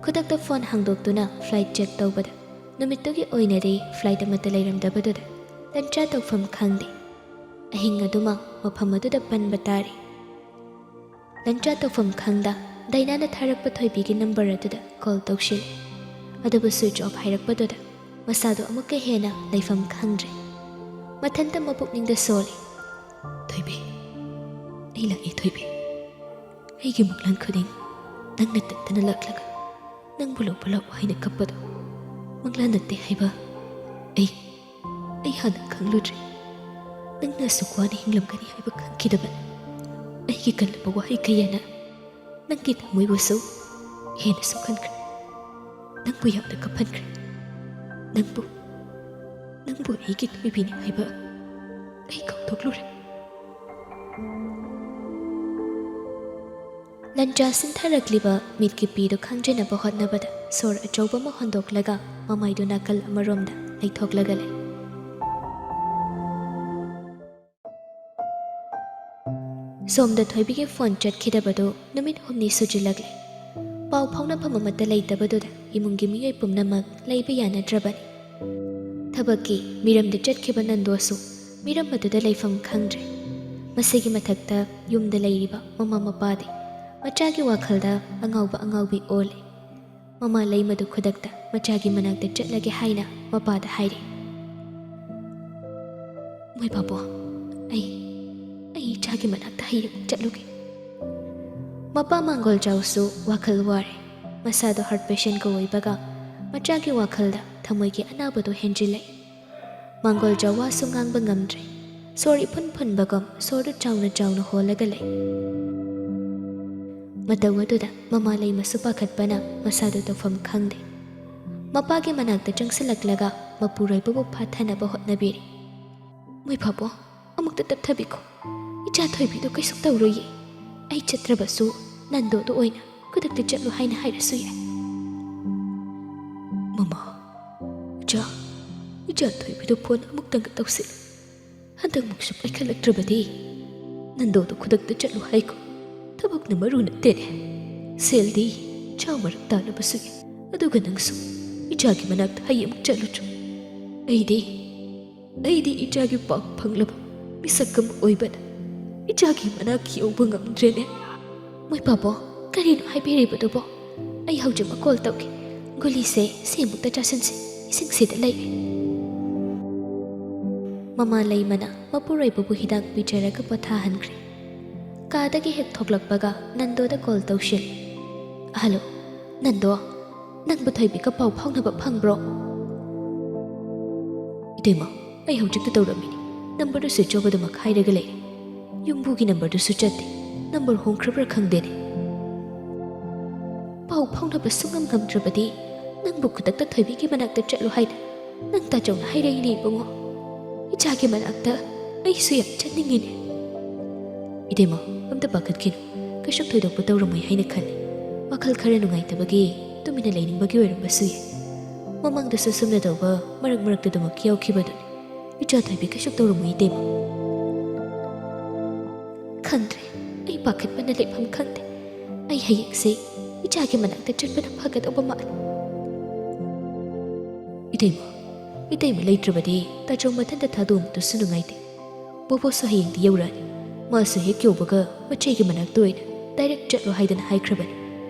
ꯈꯨꯗꯛꯇ ꯐꯣꯟ ꯍꯥꯡꯗꯣꯛꯇꯨꯅ ꯐ꯭ꯂꯥꯏꯠ ꯆꯦꯛ ꯇꯧꯕꯗ ꯅꯨꯃꯤꯠꯇꯨꯒꯤ ꯑꯣꯏꯅꯗꯤ ꯐ꯭ꯂꯥꯏꯠ ꯑꯃꯠꯇ ꯂꯩꯔꯝꯗꯕꯗꯨꯗ ꯂꯟꯆꯥ ꯇꯧꯐꯝ ꯈꯪꯗꯦ꯫ ꯑꯍꯤꯡ ꯑꯗꯨꯃ ꯃꯐꯝ ꯑꯗꯨꯗ ꯄꯟꯕ ꯇꯥꯔꯤ꯫ ꯂꯟꯆꯥ ꯇꯧꯐꯝ ꯈꯪꯗ ꯗꯥꯏꯅꯥꯅ ꯊꯥꯔꯛꯄ ꯊꯣꯏꯕꯤꯒꯤ ꯅꯝꯕꯔ ꯑꯗꯨꯗ ꯀꯣꯜ ꯇꯧꯁꯤꯜꯂꯦ꯫ ꯑꯗꯨꯕꯨ ꯁ꯭ꯋꯤꯆ ꯑꯣꯐ ꯍꯥꯏꯔꯛꯄꯗꯨꯗ ꯃꯁꯥꯗꯣ ꯑꯃꯨꯛꯀ ꯍꯦꯟꯅ ꯂꯩꯐꯝ ꯈꯪꯗ꯭ꯔꯦ꯫ ꯃꯊꯟꯇ ꯃꯄꯨꯛꯅꯤꯡꯗ ꯁꯣꯜꯂꯤ꯫ "ꯊꯣꯏꯕꯤ, ꯑꯩ ꯂꯥꯛꯑꯦ, ꯊꯣꯏꯕꯤ꯫ ꯑꯩꯒꯤ ꯃꯪꯂꯥꯟ ꯈꯨꯗꯤꯡ ꯅꯪꯅ ꯇꯠꯇꯅ ꯂꯥꯛꯂꯒ ꯅꯪꯕꯨ ꯂꯧꯕ ꯂꯥꯛꯑꯣ ꯍꯥꯏꯅ ꯀꯞꯄꯗꯣ ꯃꯪꯂꯥꯟ ꯅꯠꯇꯦ ꯍꯥꯏꯕ ꯑꯩ, ꯑꯩ ꯍꯥꯟꯅ ꯈꯪꯂꯨꯗ꯭ꯔꯦ꯫ ꯅꯪꯅ ꯑꯁꯨꯛ ꯋꯥꯅ ꯍꯤꯡꯂꯝꯒꯅꯤ ꯍꯥꯏꯕ ꯈꯪꯈꯤꯗꯕꯅꯤ꯫ ꯑꯩꯒꯤ ꯀꯜꯂꯕ ꯋꯥꯍꯩ ꯀꯌꯥꯅ ꯅꯪꯒꯤ ꯊꯃꯣꯏꯕꯨꯁꯨ ꯍꯦꯟꯅ ꯁꯣꯛꯍꯟꯈ꯭ꯔꯦ꯫ ꯅꯪꯕꯨ ꯌꯥꯝꯅ ꯀꯞꯍꯟꯈ꯭ꯔꯦ꯫ ꯅꯪꯕꯨ, ꯅꯪꯕꯨ ꯑꯩꯒꯤ ꯊꯣꯏꯕꯤꯅꯤ ꯍꯥꯏꯕ ꯑꯩ ꯀꯥꯎꯊꯣꯛꯂꯨꯔꯦ꯫" ꯂꯟꯆꯥ ꯁꯤꯟꯊꯔꯛꯂꯤꯕ ꯃꯤꯠꯀꯤ ꯄꯤꯗꯨ ꯈꯪꯖꯅꯕ ꯍꯣꯠꯅꯕꯗ ꯁꯣꯔ ꯑꯆꯧꯕ ꯑꯃ ꯍꯣꯟꯗꯣꯛꯂꯒ ꯃꯃꯥꯏꯗꯨ ꯅꯥꯀꯜ ꯑꯃꯔꯣꯝꯗ ꯂꯩꯊꯣꯛꯂꯒ ꯂꯩ꯫ ꯁꯣꯝꯗ ꯊꯣꯏꯕꯤꯒꯤ ꯐꯣꯟ ꯆꯠꯈꯤꯗꯕꯗꯨ ꯅꯨꯃꯤꯠ ꯍꯨꯝꯅꯤ ꯁꯨꯖꯤꯜꯂꯛꯂꯦ꯫ ꯄꯥꯎ ꯐꯥꯎꯅꯐꯝ ꯑꯃꯠꯇ ꯂꯩꯇꯕꯗꯨꯗ ꯏꯃꯨꯡꯒꯤ ꯃꯤꯑꯣꯏ ꯄꯨꯝꯅꯃꯛ ꯂꯩꯕ ꯌꯥꯅꯗ꯭ꯔꯕꯅꯤ꯫ ꯊꯕꯛꯀꯤ ꯃꯤꯔꯝꯗ ꯆꯠꯈꯤꯕ ꯅꯟꯗꯣꯁꯨ ꯃꯤꯔꯝ ꯑꯗꯨꯗ ꯂꯩꯐꯝ ꯈꯪꯗ꯭ꯔꯦ꯫ ꯃꯁꯤꯒꯤ ꯃꯊꯛꯇ ꯌꯨꯝꯗ ꯂꯩꯔꯤꯕ ꯃꯃꯥ ꯃꯄꯥꯗꯤ ꯃꯆꯥꯒꯤ ꯋꯥꯈꯜꯗ ꯑꯉꯥꯎꯕ ꯑꯉꯥꯎꯕꯤ ꯑꯣꯜꯂꯦ꯫ ꯃꯃꯥ ꯂꯩꯃꯗꯨ ꯈꯨꯗꯛꯇ ꯃꯆꯥꯒꯤ ꯃꯅꯥꯛꯇ ꯆꯠꯂꯒꯦ ꯍꯥꯏꯅ ꯃꯄꯥꯗ ꯍꯥꯏꯔꯦ꯫ "ꯃꯣꯏ ꯄꯥꯕꯨꯡ, ꯑꯩ, ꯑꯩ ꯏꯆꯥꯒꯤ ꯃꯅꯥꯛꯇ ꯍꯌꯦꯡ ꯆꯠꯂꯨꯒꯦ꯫" ꯃꯄꯥ ꯃꯥꯡꯒꯣꯜꯖꯥꯎꯁꯨ ꯋꯥꯈꯜ ꯋꯥꯔꯦ꯫ ꯃꯁꯥꯗꯣ heart patientꯀ ꯑꯣꯏꯕꯒ ꯃꯆꯥꯒꯤ ꯋꯥꯈꯜꯗ ꯊꯃꯣꯏꯒꯤ ꯑꯅꯥꯕꯗꯣ ꯍꯦꯟꯖꯤꯜꯂꯛꯏ꯫ ꯃꯥꯡꯒꯣꯜꯖꯥꯎ ꯋꯥꯁꯨ ꯉꯥꯡꯕ ꯉꯝꯗ꯭ꯔꯦ꯫ ꯁꯣꯔ ꯏꯐꯨꯟ ꯐꯨꯟꯕꯒꯨꯝ ꯁꯣꯔꯗꯨ ꯆꯥꯎꯅ ꯆꯥꯎꯅ ꯍꯣꯜꯂꯒ ꯂꯩ꯫ ꯃꯇꯧ ꯑꯗꯨꯗ ꯃꯃꯥ ꯂꯩꯃꯁꯨ ꯄꯥꯈꯠꯄꯅ ꯃꯁꯥꯗꯨ ꯇꯧꯐꯝ ꯈꯪꯗꯦ꯫ ꯃꯄꯥꯒꯤ ꯃꯅꯥꯛꯇ ꯆꯪꯁꯤꯜꯂꯛꯂꯒ ꯃꯄꯨꯔꯣꯏꯕꯕꯨ ꯐꯥꯊꯅꯕ ꯍꯣꯠꯅꯕꯤꯔꯤ꯫ "ꯃꯣꯏ ꯄꯥꯕꯨꯡ, ꯑꯃꯨꯛꯇ ꯇꯞꯊꯕꯤꯈꯣ꯫ ꯏꯆꯥ ꯊꯣꯏꯕꯤꯗꯣ ꯀꯩꯁꯨ ꯇꯧꯔꯣꯏꯌꯦ꯫ ꯑꯩ ꯆꯠꯇ꯭ꯔꯕꯁꯨ ꯅꯟꯗꯣꯗꯣ ꯑꯣꯏꯅ ꯈꯨꯗꯛꯇ ꯆꯠꯂꯨ ꯍꯥꯏꯅ ꯍꯥꯏꯔꯁꯨ ꯌꯥꯏ꯫" "ꯃꯃꯥ, ꯏꯆꯥ, ꯏꯆꯥ ꯊꯣꯏꯕꯤꯗꯣ ꯐꯣꯟ ꯑꯃꯨꯛꯇꯪꯒ ꯇꯧꯁꯤꯜꯂꯨ꯫ ꯍꯟꯗꯛꯃꯨꯛꯁꯨ ꯄꯥꯏꯈꯠꯂꯛꯇ꯭ꯔꯕꯗꯤ ꯅꯟꯗꯣꯗꯣ ꯈꯨꯗꯛꯇ ꯆꯠꯂꯨ ꯍꯥꯏꯈꯣ꯫ ꯊꯕꯛꯅ ꯃꯔꯨ ꯅꯠꯇꯦꯅꯦ꯫ ꯁꯦꯜꯗꯤ ꯆꯥ ꯃꯔꯛ ꯇꯥꯅꯕꯁꯨ ꯌꯥꯏ꯫ ꯑꯗꯨꯒ ꯅꯪꯁꯨ ꯏꯆꯥꯒꯤ ꯃꯅꯥꯛꯇ ꯍꯌꯦꯡꯃꯨꯛ ꯆꯠꯂꯨꯆꯣ꯫ ꯑꯩꯗꯤ, ꯑꯩꯗꯤ ꯏꯆꯥꯒꯤ ꯄꯥꯎ ꯐꯪꯂꯕ ꯃꯤꯁꯛ ꯑꯃ ꯑꯣꯏꯕꯅ ꯏꯆꯥꯒꯤ ꯃꯅꯥꯛ ꯌꯧꯕ ꯉꯝꯗ꯭ꯔꯦꯅꯦ꯫" "ꯃꯣꯏ ꯄꯥꯕꯨꯡ, ꯀꯔꯤꯅꯣ ꯍꯥꯏꯕꯤꯔꯤꯕꯗꯨꯕꯣ? ꯑꯩ ꯍꯧꯖꯤꯛꯃꯛ call ꯇꯧꯒꯦ꯫ ꯒꯨꯂꯤꯁꯦ ꯁꯤ ꯑꯃꯨꯛꯇ ꯆꯥꯁꯤꯟꯁꯤ, ꯏꯁꯤꯡꯁꯤꯗ ꯂꯩꯔꯦ꯫" ꯃꯃꯥ ꯂꯩꯃꯅ ꯃꯄꯨꯔꯣꯏꯕꯕꯨ ꯍꯤꯗꯥꯛ ꯄꯤꯖꯔꯒ ꯄꯣꯊꯥꯍꯟꯈ꯭ꯔꯦ꯫ ꯀꯥꯗꯒꯤ ꯍꯦꯛ ꯊꯣꯛꯂꯛꯄꯒ ꯅꯟꯗꯣꯗ call ꯇꯧꯁꯤꯜꯂꯤ꯫ "ꯍꯜꯂꯣ, ꯅꯟꯗꯣ, ꯅꯪꯕꯨ ꯊꯣꯏꯕꯤꯒ ꯄꯥꯎ ꯐꯥꯎꯅꯕ ꯐꯪꯕ꯭ꯔꯣ?" "ꯏꯇꯩꯃ, ꯑꯩ ꯍꯧꯖꯤꯛꯇ ꯇꯧꯔꯝꯃꯤꯅꯤ꯫ Numberꯗꯨ switch off ꯑꯗꯨꯃꯛ ꯍꯥꯏꯔꯒ ꯂꯩꯔꯦ꯫ ꯌꯨꯝꯕꯨꯒꯤ numberꯗꯨꯁꯨ ꯆꯠꯇꯦ꯫ Number ꯍꯣꯡꯈ꯭ꯔꯕ꯭ꯔꯥ ꯈꯪꯗꯦꯅꯦ꯫" "ꯄꯥꯎ ꯐꯥꯎꯅꯕ ꯁꯨꯡꯉꯝ ꯉꯝꯗ꯭ꯔꯕꯗꯤ ꯅꯪꯕꯨ ꯈꯨꯗꯛꯇ ꯊꯣꯏꯕꯤꯒꯤ ꯃꯅꯥꯛꯇ ꯆꯠꯂꯨ ꯍꯥꯏꯅ ꯅꯪ ꯇꯥꯆꯧꯅ ꯍꯥꯏꯔꯛꯏꯅꯦ ꯏꯕꯨꯡꯉꯣ꯫ ꯏꯆꯥꯒꯤ ꯃꯅꯥꯛꯇ ꯑꯩꯁꯨ ꯌꯥꯝ ꯆꯠꯅꯤꯡꯉꯤꯅꯦ꯫" "ꯏꯇꯩꯃ, ꯑꯝꯇ ꯄꯥꯈꯠꯈꯤꯅꯨ꯫ ꯀꯩꯁꯨ ꯊꯣꯏꯗꯣꯛꯄ ꯇꯧꯔꯝꯃꯣꯏ ꯍꯥꯏꯅ ꯈꯜꯂꯤ꯫ ꯋꯥꯈꯜ ꯈꯔ ꯅꯨꯡꯉꯥꯏꯇꯕꯒꯤ ꯇꯨꯃꯤꯟꯅ ꯂꯩꯅꯤꯡꯕꯒꯤ ꯑꯣꯏꯔꯝꯕꯁꯨ ꯌꯥꯏ꯫ ꯃꯃꯥꯡꯗꯁꯨ ꯁꯨꯝꯅ ꯇꯧꯕ ꯃꯔꯛ ꯃꯔꯛꯇ ꯑꯗꯨꯃꯛ ꯌꯥꯎꯈꯤꯕꯗꯨꯅꯤ꯫ ꯏꯆꯥ ꯊꯣꯏꯕꯤ ꯀꯩꯁꯨ ꯇꯧꯔꯝꯃꯣꯏ ꯏꯇꯩꯃ꯫" "ꯈꯪꯗ꯭ꯔꯦ, ꯑꯩ ꯄꯥꯈꯠꯄꯅ ꯂꯩꯐꯝ ꯈꯪꯗꯦ꯫ ꯑꯩ ꯍꯌꯦꯡꯁꯦ ꯏꯆꯥꯒꯤ ꯃꯅꯥꯛꯇ ꯆꯠꯄꯅ ꯐꯒꯗꯧꯕ ꯃꯥꯜꯂꯤ꯫" "ꯏꯇꯩꯃ, ꯏꯇꯩꯃ ꯂꯩꯇ꯭ꯔꯕꯗꯤ ꯇꯥꯆꯧ ꯃꯊꯟꯇ ꯊꯥꯗꯣꯛꯑꯝꯕꯗꯨꯁꯨ ꯅꯨꯡꯉꯥꯏꯇꯦ꯫ ꯕꯣꯕꯣꯁꯨ ꯍꯌꯦꯡꯗꯤ ꯌꯧꯔꯛꯑꯅꯤ꯫ ꯃꯥꯁꯨ ꯍꯦꯛ ꯌꯧꯕꯒ ꯃꯆꯦꯒꯤ ꯃꯅꯥꯛꯇ ꯑꯣꯏꯅ ꯗꯥꯏꯔꯦꯛ ꯆꯠꯂꯣ ꯍꯥꯏꯗꯅ ꯍꯥꯏꯈ꯭ꯔꯕꯅꯤ꯫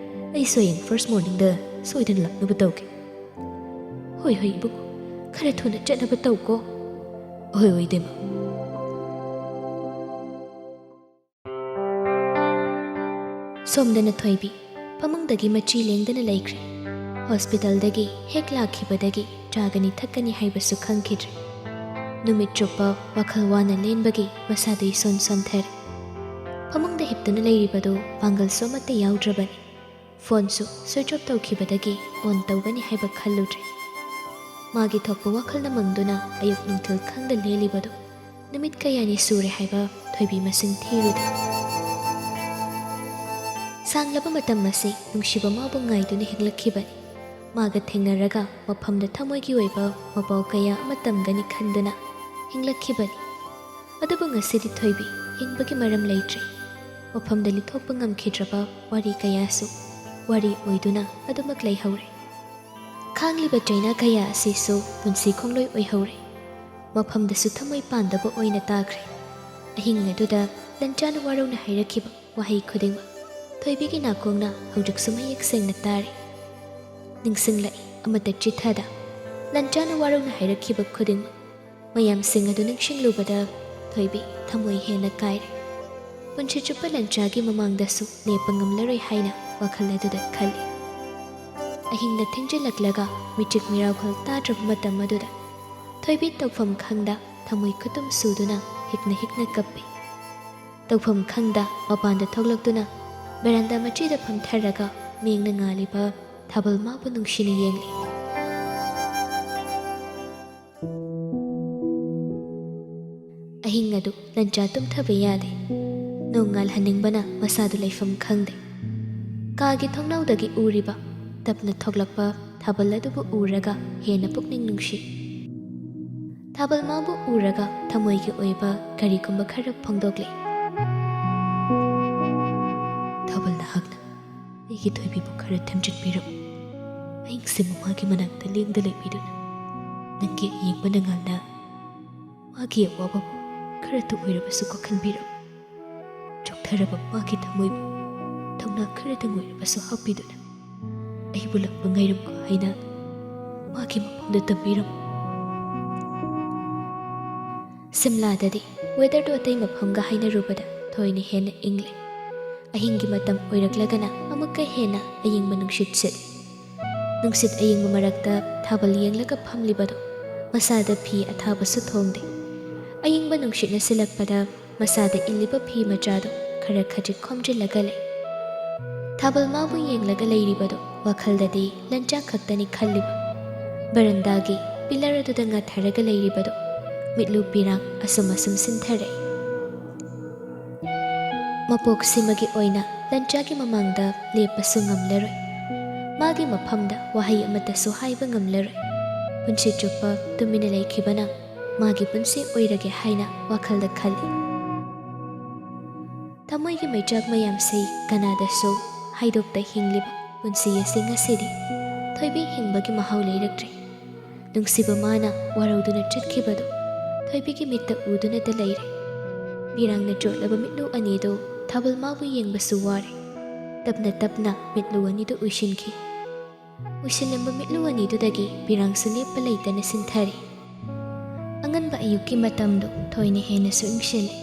ꯑꯩꯁꯨ ꯍꯌꯦꯡ ꯐꯥꯔꯁ ꯃꯣꯔꯅꯤꯡꯗ ꯁꯣꯏꯗꯅ ꯂꯥꯛꯅꯕ ꯇꯧꯒꯦ꯫ ꯍꯣꯏ ꯍꯣꯏ ꯏꯕꯨꯡꯉꯣ, ꯈꯔ ꯊꯨꯅ ꯆꯠꯅꯕ ꯇꯧꯀꯣ꯫ ꯍꯣꯏ ꯍꯣꯏ ꯏꯇꯩꯃ꯫ ꯁꯣꯝꯗꯅ ꯊꯣꯏꯕꯤ ꯐꯃꯨꯡꯗꯒꯤ ꯃꯆꯤ ꯂꯦꯡꯗꯅ ꯂꯩꯈ꯭ꯔꯦ꯫ ꯍꯣꯁꯄꯤꯇꯥꯜꯗꯒꯤ ꯍꯦꯛ ꯂꯥꯛꯈꯤꯕꯗꯒꯤ ꯆꯥꯒꯅꯤ ꯊꯛꯀꯅꯤ ꯍꯥꯏꯕꯁꯨ ꯈꯪꯈꯤꯗ꯭ꯔꯦ꯫ ꯅꯨꯃꯤꯠ ꯆꯨꯞꯄ ꯋꯥꯈꯜ ꯋꯥꯅ ꯂꯦꯟꯕꯒꯤ ꯃꯁꯥꯗꯨ ꯏꯁꯣꯟ ꯁꯣꯟꯊꯔꯦ꯫ ꯐꯃꯨꯡꯗ ꯍꯤꯞꯇꯨꯅ ꯂꯩꯔꯤꯕꯗꯨ ꯄꯥꯡꯒꯜꯁꯨ ꯑꯃꯠꯇ ꯌꯥꯎꯗ꯭ꯔꯕꯅꯤ꯫ ꯐꯣꯟꯁꯨ ꯁ꯭ꯋꯤꯆ ꯑꯣꯐ ꯇꯧꯈꯤꯕꯗꯒꯤ ꯑꯣꯟ ꯇꯧꯒꯅꯤ ꯍꯥꯏꯕ ꯈꯜꯂꯨꯗ꯭ꯔꯦ꯫ ꯃꯥꯒꯤ ꯊꯣꯛꯄ ꯋꯥꯈꯜꯅ ꯃꯪꯗꯨꯅ ꯑꯌꯨꯛ ꯅꯨꯡꯊꯤꯜ ꯈꯪꯗ ꯂꯦꯜꯂꯤꯕꯗꯨ ꯅꯨꯃꯤꯠ ꯀꯌꯥꯅꯤ ꯁꯨꯔꯦ ꯍꯥꯏꯕ ꯊꯣꯏꯕꯤ ꯃꯁꯤꯡ ꯊꯤꯔꯨꯗꯦ꯫ ꯁꯥꯡꯂꯕ ꯃꯇꯝ ꯑꯁꯤ ꯅꯨꯡꯁꯤꯕ ꯃꯥꯕꯨ ꯉꯥꯏꯗꯨꯅ ꯍꯤꯡꯂꯛꯈꯤꯕꯅꯤ꯫ ꯃꯥꯒ ꯊꯦꯡꯅꯔꯒ ꯃꯐꯝꯗ ꯊꯃꯣꯏꯒꯤ ꯑꯣꯏꯕ ꯃꯄꯥꯎ ꯀꯌꯥ ꯑꯃ ꯇꯝꯒꯅꯤ ꯈꯟꯗꯨꯅ ꯍꯤꯡꯂꯛꯈꯤꯕꯅꯤ꯫ ꯑꯗꯨꯕꯨ ꯉꯁꯤꯗꯤ ꯊꯣꯏꯕꯤ ꯍꯤꯡꯕꯒꯤ ꯃꯔꯝ ꯂꯩꯇ꯭ꯔꯦ꯫ ꯃꯐꯝꯗ ꯂꯤꯊꯣꯛꯄ ꯉꯝꯈꯤꯗ꯭ꯔꯕ ꯋꯥꯔꯤ ꯀꯌꯥꯁꯨ ꯋꯥꯔꯤ ꯑꯣꯏꯗꯨꯅ ꯑꯗꯨꯃꯛ ꯂꯩꯍꯧꯔꯦ꯫ ꯈꯥꯡꯂꯤꯕ ꯆꯩꯅꯥ ꯀꯌꯥ ꯑꯁꯤꯁꯨ ꯄꯨꯟꯁꯤ ꯈꯣꯡꯂꯣꯏ ꯑꯣꯏꯍꯧꯔꯦ꯫ ꯃꯐꯝꯗꯁꯨ ꯊꯃꯣꯏ ꯄꯥꯟꯗꯕ ꯑꯣꯏꯅ ꯇꯥꯈ꯭ꯔꯦ꯫ ꯑꯍꯤꯡ ꯑꯗꯨꯗ ꯂꯟꯆꯥꯅ ꯋꯥꯔꯧꯅ ꯍꯥꯏꯔꯛꯈꯤꯕ ꯋꯥꯍꯩ ꯈꯨꯗꯤꯡꯃꯛ ꯊꯣꯏꯕꯤꯒꯤ ꯅꯥꯀꯣꯡꯅ ꯍꯧꯖꯤꯛꯁꯨ ꯃꯌꯦꯛ ꯁꯦꯡꯅ ꯇꯥꯔꯤ꯫ ꯅꯤꯡꯁꯤꯡꯂꯛꯏ ꯑꯃꯇ ꯆꯤꯊꯗ꯫ ꯂꯟꯆꯥꯅ ꯋꯥꯔꯧꯅ ꯍꯥꯏꯔꯛꯈꯤꯕ ꯈꯨꯗꯤꯡꯃꯛ ꯃꯌꯥꯝꯁꯤꯡ ꯑꯗꯨ ꯅꯤꯡꯁꯤꯡꯂꯨꯕꯗ ꯊꯣꯏꯕꯤ ꯊꯃꯣꯏ ꯍꯦꯟꯅ ꯀꯥꯏꯔꯦ꯫ ꯄꯨꯟꯁꯤ ꯆꯨꯞꯄ ꯂꯟꯆꯥꯒꯤ ꯃꯃꯥꯡꯗꯁꯨ ꯂꯦꯞꯄ ꯉꯝꯂꯔꯣꯏ ꯍꯥꯏꯅ ꯋꯥꯈꯜ ꯑꯗꯨꯗ ꯈꯜꯂꯤ꯫ ꯑꯍꯤꯡꯗ ꯊꯦꯡꯖꯤꯜꯂꯛꯂꯒ ꯃꯤꯆꯤꯛ ꯃꯤꯔꯥꯎꯈꯣꯜ ꯇꯥꯗ꯭ꯔꯕ ꯃꯇꯝ ꯑꯗꯨꯗ ꯊꯣꯏꯕꯤ ꯇꯧꯐꯝ ꯈꯪꯗ ꯊꯃꯣꯏ ꯈꯨꯇꯨꯝ ꯁꯨꯗꯨꯅ ꯍꯤꯛꯅ ꯍꯤꯛꯅ ꯀꯞꯄꯤ꯫ ꯇꯧꯐꯝ ꯈꯪꯗ ꯃꯄꯥꯟꯗ ꯊꯣꯛꯂꯛꯇꯨꯅ ꯕꯦꯔꯥꯟꯗꯥ ꯃꯆꯤꯗ ꯐꯝꯊꯔꯒ ꯃꯦꯡꯅ ꯉꯥꯜꯂꯤꯕ ꯊꯥꯕꯜ ꯃꯥꯕꯨ ꯅꯨꯡꯁꯤꯅ ꯌꯦꯡꯂꯤ꯫ ꯑꯍꯤꯡ ꯑꯗꯨ ꯂꯟꯆꯥ ꯇꯨꯝꯊꯕ ꯌꯥꯗꯦ꯫ ꯅꯣꯡ ꯉꯥꯜꯍꯟꯅꯤꯡꯕꯅ ꯃꯁꯥꯗꯨ ꯂꯩꯐꯝ ꯈꯪꯗꯦ꯫ ꯀꯥꯒꯤ ꯊꯣꯡꯅꯥꯎꯗꯒꯤ ꯎꯔꯤꯕ ꯇꯞꯅ ꯊꯣꯛꯂꯛꯄ ꯊꯥꯕꯜ ꯑꯗꯨꯕꯨ ꯎꯔꯒ ꯍꯦꯟꯅ ꯄꯨꯛꯅꯤꯡ ꯅꯨꯡꯁꯤ꯫ ꯊꯥꯕꯜ ꯃꯥꯕꯨ ꯎꯔꯒ ꯊꯃꯣꯏꯒꯤ ꯑꯣꯏꯕ ꯀꯔꯤꯒꯨꯝꯕ ꯈꯔ ꯐꯣꯡꯗꯣꯛꯂꯤ꯫ ꯊꯥꯕꯜ ꯅꯍꯥꯛꯅ ꯑꯩꯒꯤ ꯊꯣꯏꯕꯤꯕꯨ ꯈꯔ ꯊꯦꯝꯖꯤꯟꯕꯤꯔꯝꯃꯨ꯫ ꯑꯍꯤꯡꯁꯤꯃ ꯃꯥꯒꯤ ꯃꯅꯥꯛꯇ ꯂꯦꯡꯗ ꯂꯩꯕꯤꯗꯨꯅ꯫ ꯅꯪꯒꯤ ꯑꯌꯦꯡꯕ ꯅꯉꯥꯜꯅ ꯃꯥꯒꯤ ꯑꯋꯥꯕꯕꯨ ꯈꯔꯇ ꯑꯣꯏꯔꯕꯁꯨ ꯀꯣꯛꯍꯟꯕꯤꯔꯝꯃꯨ꯫ ꯆꯣꯛꯊꯔꯕ ꯃꯥꯒꯤ ꯊꯃꯣꯏꯕꯨ ꯊꯧꯅꯥ ꯈꯔꯇꯪ ꯑꯣꯏꯔꯕꯁꯨ ꯍꯥꯞꯄꯤꯗꯨꯅ ꯑꯩꯕꯨ ꯂꯥꯛꯄ ꯉꯥꯏꯔꯝꯈꯣ ꯍꯥꯏꯅ ꯃꯥꯒꯤ ꯃꯐꯝꯗ ꯇꯝꯕꯤꯔꯝꯃꯨ꯫ ꯁꯤꯝꯂꯥꯗꯗꯤ ꯋꯦꯗꯔꯗꯨ ꯑꯇꯩ ꯃꯐꯝꯒ ꯍꯥꯏꯅꯔꯨꯕꯗ ꯊꯣꯏꯅ ꯍꯦꯟꯅ ꯏꯪꯂꯦ꯫ ꯑꯍꯤꯡꯒꯤ ꯃꯇꯝ ꯑꯣꯏꯔꯛꯂꯒꯅ ꯑꯃꯨꯛꯀ ꯍꯦꯟꯅ ꯑꯌꯤꯡꯕ ꯅꯨꯡꯁꯤꯠ ꯁꯤꯠꯂꯤ꯫ ꯅꯨꯡꯁꯤꯠ ꯑꯌꯤꯡꯕ ꯃꯔꯛꯇ ꯊꯥꯕꯜ ꯌꯦꯡꯂꯒ ꯐꯝꯂꯤꯕꯗꯨ ꯃꯁꯥꯗ ꯐꯤ ꯑꯊꯥꯕꯁꯨ ꯊꯣꯡꯗꯦ꯫ ꯑꯌꯤꯡꯕ ꯅꯨꯡꯁꯤꯠꯅ ꯁꯤꯜꯂꯛꯄꯗ ꯃꯁꯥꯗ ꯏꯜꯂꯤꯕ ꯐꯤ ꯃꯆꯥꯗꯨ ꯈꯔ ꯈꯖꯤꯛ ꯈꯣꯝꯖꯤꯜꯂꯒ ꯂꯩ꯫ ꯊꯥꯕꯜ ꯃꯥꯕꯨ ꯌꯦꯡꯂꯒ ꯂꯩꯔꯤꯕꯗꯨ ꯋꯥꯈꯜꯗꯗꯤ ꯂꯟꯆꯥꯛ ꯈꯛꯇꯅꯤ ꯈꯜꯂꯤꯕ꯫ ꯕꯔꯟꯗꯥꯒꯤ ꯄꯤꯂꯔ ꯑꯗꯨꯗ ꯉꯥꯊꯔꯒ ꯂꯩꯔꯤꯕꯗꯨ ꯃꯤꯠꯂꯨ ꯄꯤꯔꯥꯡ ꯑꯁꯨꯝ ꯑꯁꯨꯝ ꯁꯤꯟꯊꯔꯛꯏ꯫ ꯃꯄꯣꯛ ꯁꯤꯃꯒꯤ ꯑꯣꯏꯅ ꯂꯟꯆꯥꯒꯤ ꯃꯃꯥꯡꯗ ꯂꯦꯞꯄꯁꯨ ꯉꯝꯂꯔꯣꯏ꯫ ꯃꯥꯒꯤ ꯃꯐꯝꯗ ꯋꯥꯍꯩ ꯑꯃꯠꯇꯁꯨ ꯍꯥꯏꯕ ꯉꯝꯂꯔꯣꯏ꯫ ꯄꯨꯟꯁꯤ ꯆꯨꯞꯄ ꯇꯨꯃꯤꯟꯅ ꯂꯩꯈꯤꯕꯅ ꯃꯥꯒꯤ ꯄꯨꯟꯁꯤ ꯑꯣꯏꯔꯒꯦ ꯍꯥꯏꯅ ꯋꯥꯈꯜꯗ ꯈꯜꯂꯤ꯫ ꯊꯃꯣꯏꯒꯤ ꯃꯩꯆꯥꯛ ꯃꯌꯥꯝꯁꯤ ꯀꯅꯥꯗꯁꯨ ꯍꯥꯏꯗꯣꯛꯇ ꯍꯤꯡꯂꯤꯕ ꯄꯨꯟꯁꯤ ꯑꯁꯤ ꯉꯁꯤꯗꯤ ꯊꯣꯏꯕꯤ ꯍꯤꯡꯕꯒꯤ ꯃꯍꯥꯎ ꯂꯩꯔꯛꯇ꯭ꯔꯦ꯫ ꯅꯨꯡꯁꯤꯕ ꯃꯥꯅ ꯋꯥꯔꯧꯗꯨꯅ ꯆꯠꯈꯤꯕꯗꯨ ꯊꯣꯏꯕꯤꯒꯤ ꯃꯤꯠꯇ ꯎꯗꯨꯅꯇ ꯂꯩꯔꯦ꯫ ꯄꯤꯔꯥꯡꯅ ꯆꯣꯠꯂꯕ ꯃꯤꯠꯂꯨ ꯑꯅꯤꯗꯨ ꯊꯥꯕꯜ ꯃꯥꯕꯨ ꯌꯦꯡꯕꯁꯨ ꯋꯥꯔꯦ꯫ ꯇꯞꯅ ꯇꯞꯅ ꯃꯤꯠꯂꯨ ꯑꯅꯤꯗꯨ ꯎꯏꯁꯤꯟꯈꯤ꯫ ꯎꯏꯁꯤꯜꯂꯝꯕ ꯃꯤꯠꯂꯨ ꯑꯅꯤꯗꯨꯗꯒꯤ ꯄꯤꯔꯥꯡꯁꯨ ꯂꯦꯞꯄ ꯂꯩꯇꯅ ꯁꯤꯟꯊꯔꯤ꯫ ꯑꯉꯟꯕ ꯑꯌꯨꯛꯀꯤ ꯃꯇꯝꯗꯨ ꯊꯣꯏꯅ ꯍꯦꯟꯅꯁꯨ ꯏꯪꯁꯤꯜꯂꯤ꯫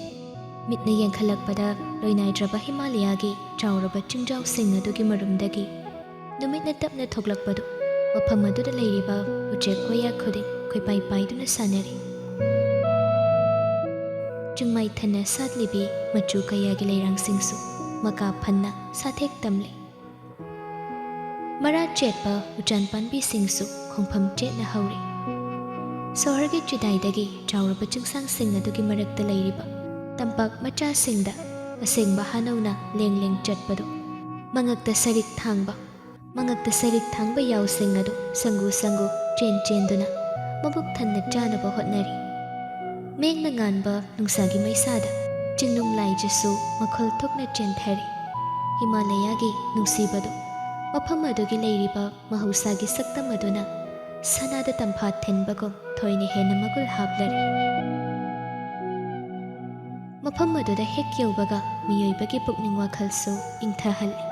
ꯃꯤꯠꯅ ꯌꯦꯡꯈꯠꯂꯛꯄꯗ ꯂꯣꯏꯅꯥꯏꯗ꯭ꯔꯕ ꯍꯤꯃꯥꯂꯌꯥꯒꯤ ꯆꯥꯎꯔꯕ ꯆꯤꯡꯖꯥꯎꯁꯤꯡ ꯑꯗꯨꯒꯤ ꯃꯔꯨꯝꯗꯒꯤ ꯅꯨꯃꯤꯠꯅ ꯇꯞꯅ ꯊꯣꯛꯂꯛꯄꯗꯨ ꯃꯐꯝ ꯑꯗꯨꯗ ꯂꯩꯔꯤꯕ ꯎꯆꯦꯛ ꯋꯥꯌꯥ ꯈꯨꯗꯤꯡ ꯈꯣꯏꯄꯥꯏ ꯄꯥꯏꯗꯨꯅ ꯁꯥꯟꯅꯔꯤ꯫ ꯆꯤꯡꯃꯥꯏ ꯊꯟꯅ ꯁꯥꯠꯂꯤꯕꯤ ꯃꯆꯨ ꯀꯌꯥꯒꯤ ꯂꯩꯔꯥꯡꯁꯤꯡꯁꯨ ꯃꯀꯥ ꯐꯟꯅ ꯁꯥꯊꯦꯛ ꯇꯝꯂꯤ꯫ ꯃꯔꯥ ꯆꯦꯠꯄ ꯎꯆꯥꯟ ꯄꯥꯝꯕꯤꯁꯤꯡꯁꯨ ꯈꯣꯡꯐꯝ ꯆꯦꯠꯅ ꯍꯧꯔꯤ꯫ ꯁꯣꯍꯔꯒꯤ ꯆꯤꯗꯥꯏꯗꯒꯤ ꯆꯥꯎꯔꯕ ꯆꯤꯡꯁꯥꯡꯁꯤꯡ ꯑꯗꯨꯒꯤ ꯃꯔꯛꯇ ꯂꯩꯔꯤꯕ ꯇꯝꯄꯥꯛ ꯃꯆꯥꯁꯤꯡꯗ ꯑꯁꯦꯡꯕ ꯍꯥꯅꯧꯅ ꯂꯦꯡ ꯂꯦꯡ ꯆꯠꯄꯗꯨ ꯃꯉꯛꯇ ꯁꯔꯤꯛ ꯊꯥꯡꯕ, ꯃꯉꯛꯇ ꯁꯔꯤꯛ ꯊꯥꯡꯕ ꯌꯥꯎꯁꯤꯡ ꯑꯗꯨ ꯁꯪꯒꯨ ꯁꯪꯒꯨ ꯆꯦꯟ ꯆꯦꯟꯗꯨꯅ ꯃꯕꯨꯛ ꯊꯟꯅ ꯆꯥꯅꯕ ꯍꯣꯠꯅꯔꯤ꯫ ꯃꯦꯡꯅ ꯉꯥꯟꯕ ꯅꯨꯡꯁꯥꯒꯤ ꯃꯩꯁꯥꯗ ꯆꯤꯡꯅꯨꯡ ꯂꯥꯏꯖꯁꯨ ꯃꯈꯣꯜ ꯊꯣꯛꯅ ꯆꯦꯟꯊꯔꯤ꯫ ꯍꯤꯃꯥꯂꯌꯥꯒꯤ ꯅꯨꯡꯁꯤꯕꯗꯨ ꯃꯐꯝ ꯑꯗꯨꯒꯤ ꯂꯩꯔꯤꯕ ꯃꯍꯧꯁꯥꯒꯤ ꯁꯛꯇꯝ ꯑꯗꯨꯅ ꯁꯅꯥꯗ ꯇꯝꯐꯥ ꯊꯤꯟꯕꯒꯨꯝ ꯊꯣꯏꯅ ꯍꯦꯟꯅ ꯃꯒꯨꯜ ꯍꯥꯞꯂꯔꯦ꯫ ꯃꯐꯝ ꯑꯗꯨꯗ ꯍꯦꯛ ꯌꯧꯕꯒ ꯃꯤꯑꯣꯏꯕꯒꯤ ꯄꯨꯛꯅꯤꯡ ꯋꯥꯈꯜꯁꯨ ꯏꯪꯊꯍꯜꯂꯤ꯫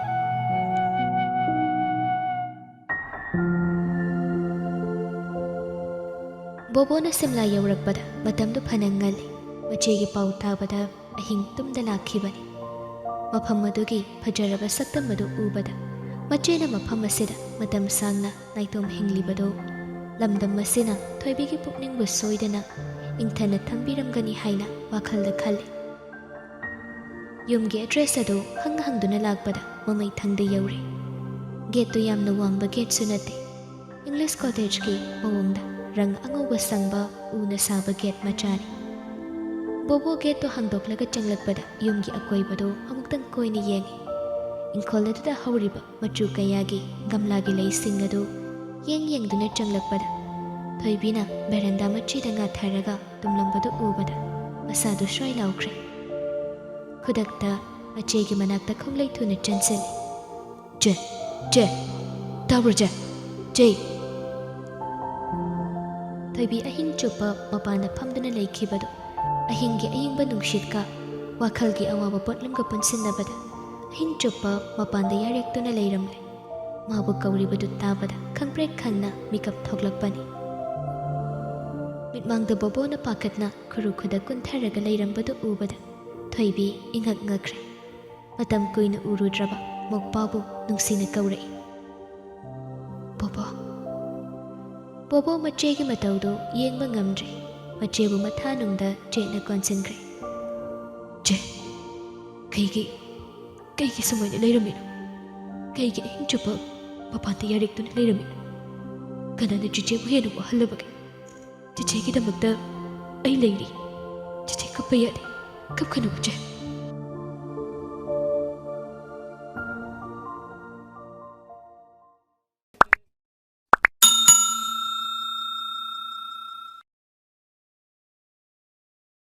ꯕꯣꯕꯣꯅ ꯁꯤꯝꯂꯥ ꯌꯧꯔꯛꯄꯗ ꯃꯇꯝꯗꯨ ꯐꯅ ꯉꯜꯂꯤ꯫ ꯃꯆꯦꯒꯤ ꯄꯥꯎ ꯇꯥꯕꯗ ꯑꯍꯤꯡ ꯇꯨꯝꯗ ꯂꯥꯛꯈꯤꯕꯅꯤ꯫ ꯃꯐꯝ ꯑꯗꯨꯒꯤ ꯐꯖꯔꯕ ꯁꯛꯇꯝ ꯑꯗꯨ ꯎꯕꯗ ꯃꯆꯦꯅ ꯃꯐꯝ ꯑꯁꯤꯗ ꯃꯇꯝ ꯁꯥꯡꯅ ꯅꯥꯏꯇꯣꯝ ꯍꯤꯡꯂꯤꯕꯗꯨ ꯂꯝꯗꯝ ꯑꯁꯤꯅ ꯊꯣꯏꯕꯤꯒꯤ ꯄꯨꯛꯅꯤꯡꯕꯨ ꯁꯣꯏꯗꯅ ꯏꯪꯊꯅ ꯊꯝꯕꯤꯔꯝꯒꯅꯤ ꯍꯥꯏꯅ ꯋꯥꯈꯜꯗ ꯈꯜꯂꯤ꯫ ꯌꯨꯝꯒꯤ ꯑꯦꯗ꯭ꯔꯦꯁ ꯑꯗꯨ ꯍꯪ ꯍꯪꯗꯨꯅ ꯂꯥꯛꯄꯗ ꯃꯃꯩꯊꯪꯗ ꯌꯧꯔꯦ꯫ ꯒꯦꯠꯇꯨ ꯌꯥꯝꯅ ꯋꯥꯡꯕ ꯒꯦꯠꯁꯨ ꯅꯠꯇꯦ꯫ ꯏꯪꯂꯤꯁ ꯀꯣꯇꯦꯖꯀꯤ ꯃꯑꯣꯡꯗ ꯔꯪ ꯑꯉꯧꯕ ꯁꯪꯕ ꯎꯅ ꯁꯥꯕ ꯒꯦꯠ ꯃꯆꯥꯅꯤ꯫ ꯕꯣꯕꯣ ꯒꯦꯠꯇꯨ ꯍꯥꯡꯗꯣꯛꯂꯒ ꯆꯪꯂꯛꯄꯗ ꯌꯨꯝꯒꯤ ꯑꯀꯣꯏꯕꯗꯨ ꯑꯃꯨꯛꯇꯪ ꯀꯣꯏꯅ ꯌꯦꯡꯉꯤ꯫ ꯏꯪꯈꯣꯜ ꯑꯗꯨꯗ ꯍꯧꯔꯤꯕ ꯃꯆꯨ ꯀꯌꯥꯒꯤ ꯒꯝꯂꯥꯒꯤ ꯂꯩꯁꯤꯡ ꯑꯗꯨ ꯌꯦꯡ ꯌꯦꯡꯗꯨꯅ ꯆꯪꯂꯛꯄꯗ ꯊꯣꯏꯕꯤꯅ ꯚꯦꯔꯟꯗꯥ ꯃꯆꯤꯗ ꯉꯥꯊꯔꯒ ꯇꯨꯝꯂꯝꯕꯗꯨ ꯎꯕꯗ ꯃꯁꯥꯗꯨ ꯁ꯭ꯋꯥꯏ ꯂꯥꯎꯈ꯭ꯔꯦ꯫ ꯈꯨꯗꯛꯇ ꯃꯆꯦꯒꯤ ꯃꯅꯥꯛꯇ ꯈꯣꯡꯂꯩ ꯊꯨꯅ ꯆꯦꯟꯁꯤꯜꯂꯤ꯫ "ꯆꯦ, ꯆꯦ, ꯇꯥꯕ꯭ꯔꯣ ꯆꯦ? ꯆꯦ!" ꯊꯣꯏꯕꯤ ꯑꯍꯤꯡ ꯆꯨꯞꯄ ꯃꯄꯥꯟꯗ ꯐꯝꯗꯨꯅ ꯂꯩꯈꯤꯕꯗꯨ ꯑꯍꯤꯡꯒꯤ ꯑꯏꯪꯕ ꯅꯨꯡꯁꯤꯠꯀ ꯋꯥꯈꯜꯒꯤ ꯑꯋꯥꯕ ꯄꯣꯠꯂꯝꯒ ꯄꯨꯟꯁꯤꯟꯅꯕꯗ ꯑꯍꯤꯡ ꯆꯨꯞꯄ ꯃꯄꯥꯟꯗ ꯌꯥꯔꯦꯛꯇꯨꯅ ꯂꯩꯔꯝꯂꯦ꯫ ꯃꯥꯕꯨ ꯀꯧꯔꯤꯕꯗꯨ ꯇꯥꯕꯗ ꯈꯪꯄ꯭ꯔꯦꯛ ꯈꯪꯅ ꯃꯤꯀꯞ ꯊꯣꯛꯂꯛꯄꯅꯤ꯫ ꯃꯤꯠꯃꯥꯡꯗ ꯕꯣꯕꯣꯅ ꯄꯥꯈꯠꯅ ꯈꯨꯔꯨ ꯈꯨꯗꯛ ꯀꯨꯟꯊꯔꯒ ꯂꯩꯔꯝꯕꯗꯨ ꯎꯕꯗ ꯊꯣꯏꯕꯤ ꯏꯉꯛ ꯉꯛꯈ꯭ꯔꯦ꯫ ꯃꯇꯝ ꯀꯨꯏꯅ ꯎꯔꯨꯗ꯭ꯔꯕ ꯃꯧꯄꯥꯕꯨ ꯅꯨꯡꯁꯤꯅ ꯀꯧꯔꯛꯏ꯫ "ꯕꯣꯕꯣ!" ꯕꯣꯕꯣ ꯃꯆꯦꯒꯤ ꯃꯇꯧꯗꯨ ꯌꯦꯡꯕ ꯉꯝꯗ꯭ꯔꯦ꯫ ꯃꯆꯦꯕꯨ ꯃꯊꯥꯅꯨꯡꯗ ꯆꯦꯠꯅ ꯀꯣꯟꯁꯤꯟꯈ꯭ꯔꯦ꯫ "ꯆꯦ, ꯀꯩꯒꯤ, ꯀꯩꯒꯤ ꯁꯨꯃꯥꯏꯅ ꯂꯩꯔꯝꯃꯤꯅꯣ? ꯀꯩꯒꯤ ꯑꯍꯤꯡ ꯆꯨꯞꯄ ꯃꯄꯥꯟꯗ ꯌꯥꯔꯦꯛꯇꯨꯅ ꯂꯩꯔꯝꯃꯤꯅꯣ? ꯀꯅꯥꯅ ꯆꯤꯆꯦꯕꯨ ꯍꯦꯟꯅ ꯋꯥꯍꯜꯂꯕꯒꯦ? ꯆꯤꯆꯦꯒꯤꯗꯃꯛꯇ ꯑꯩ ꯂꯩꯔꯤ꯫ ꯆꯤꯆꯦ ꯀꯞꯄ ꯌꯥꯗꯦ꯫ ꯀꯞꯀꯅꯨ ꯆꯦ꯫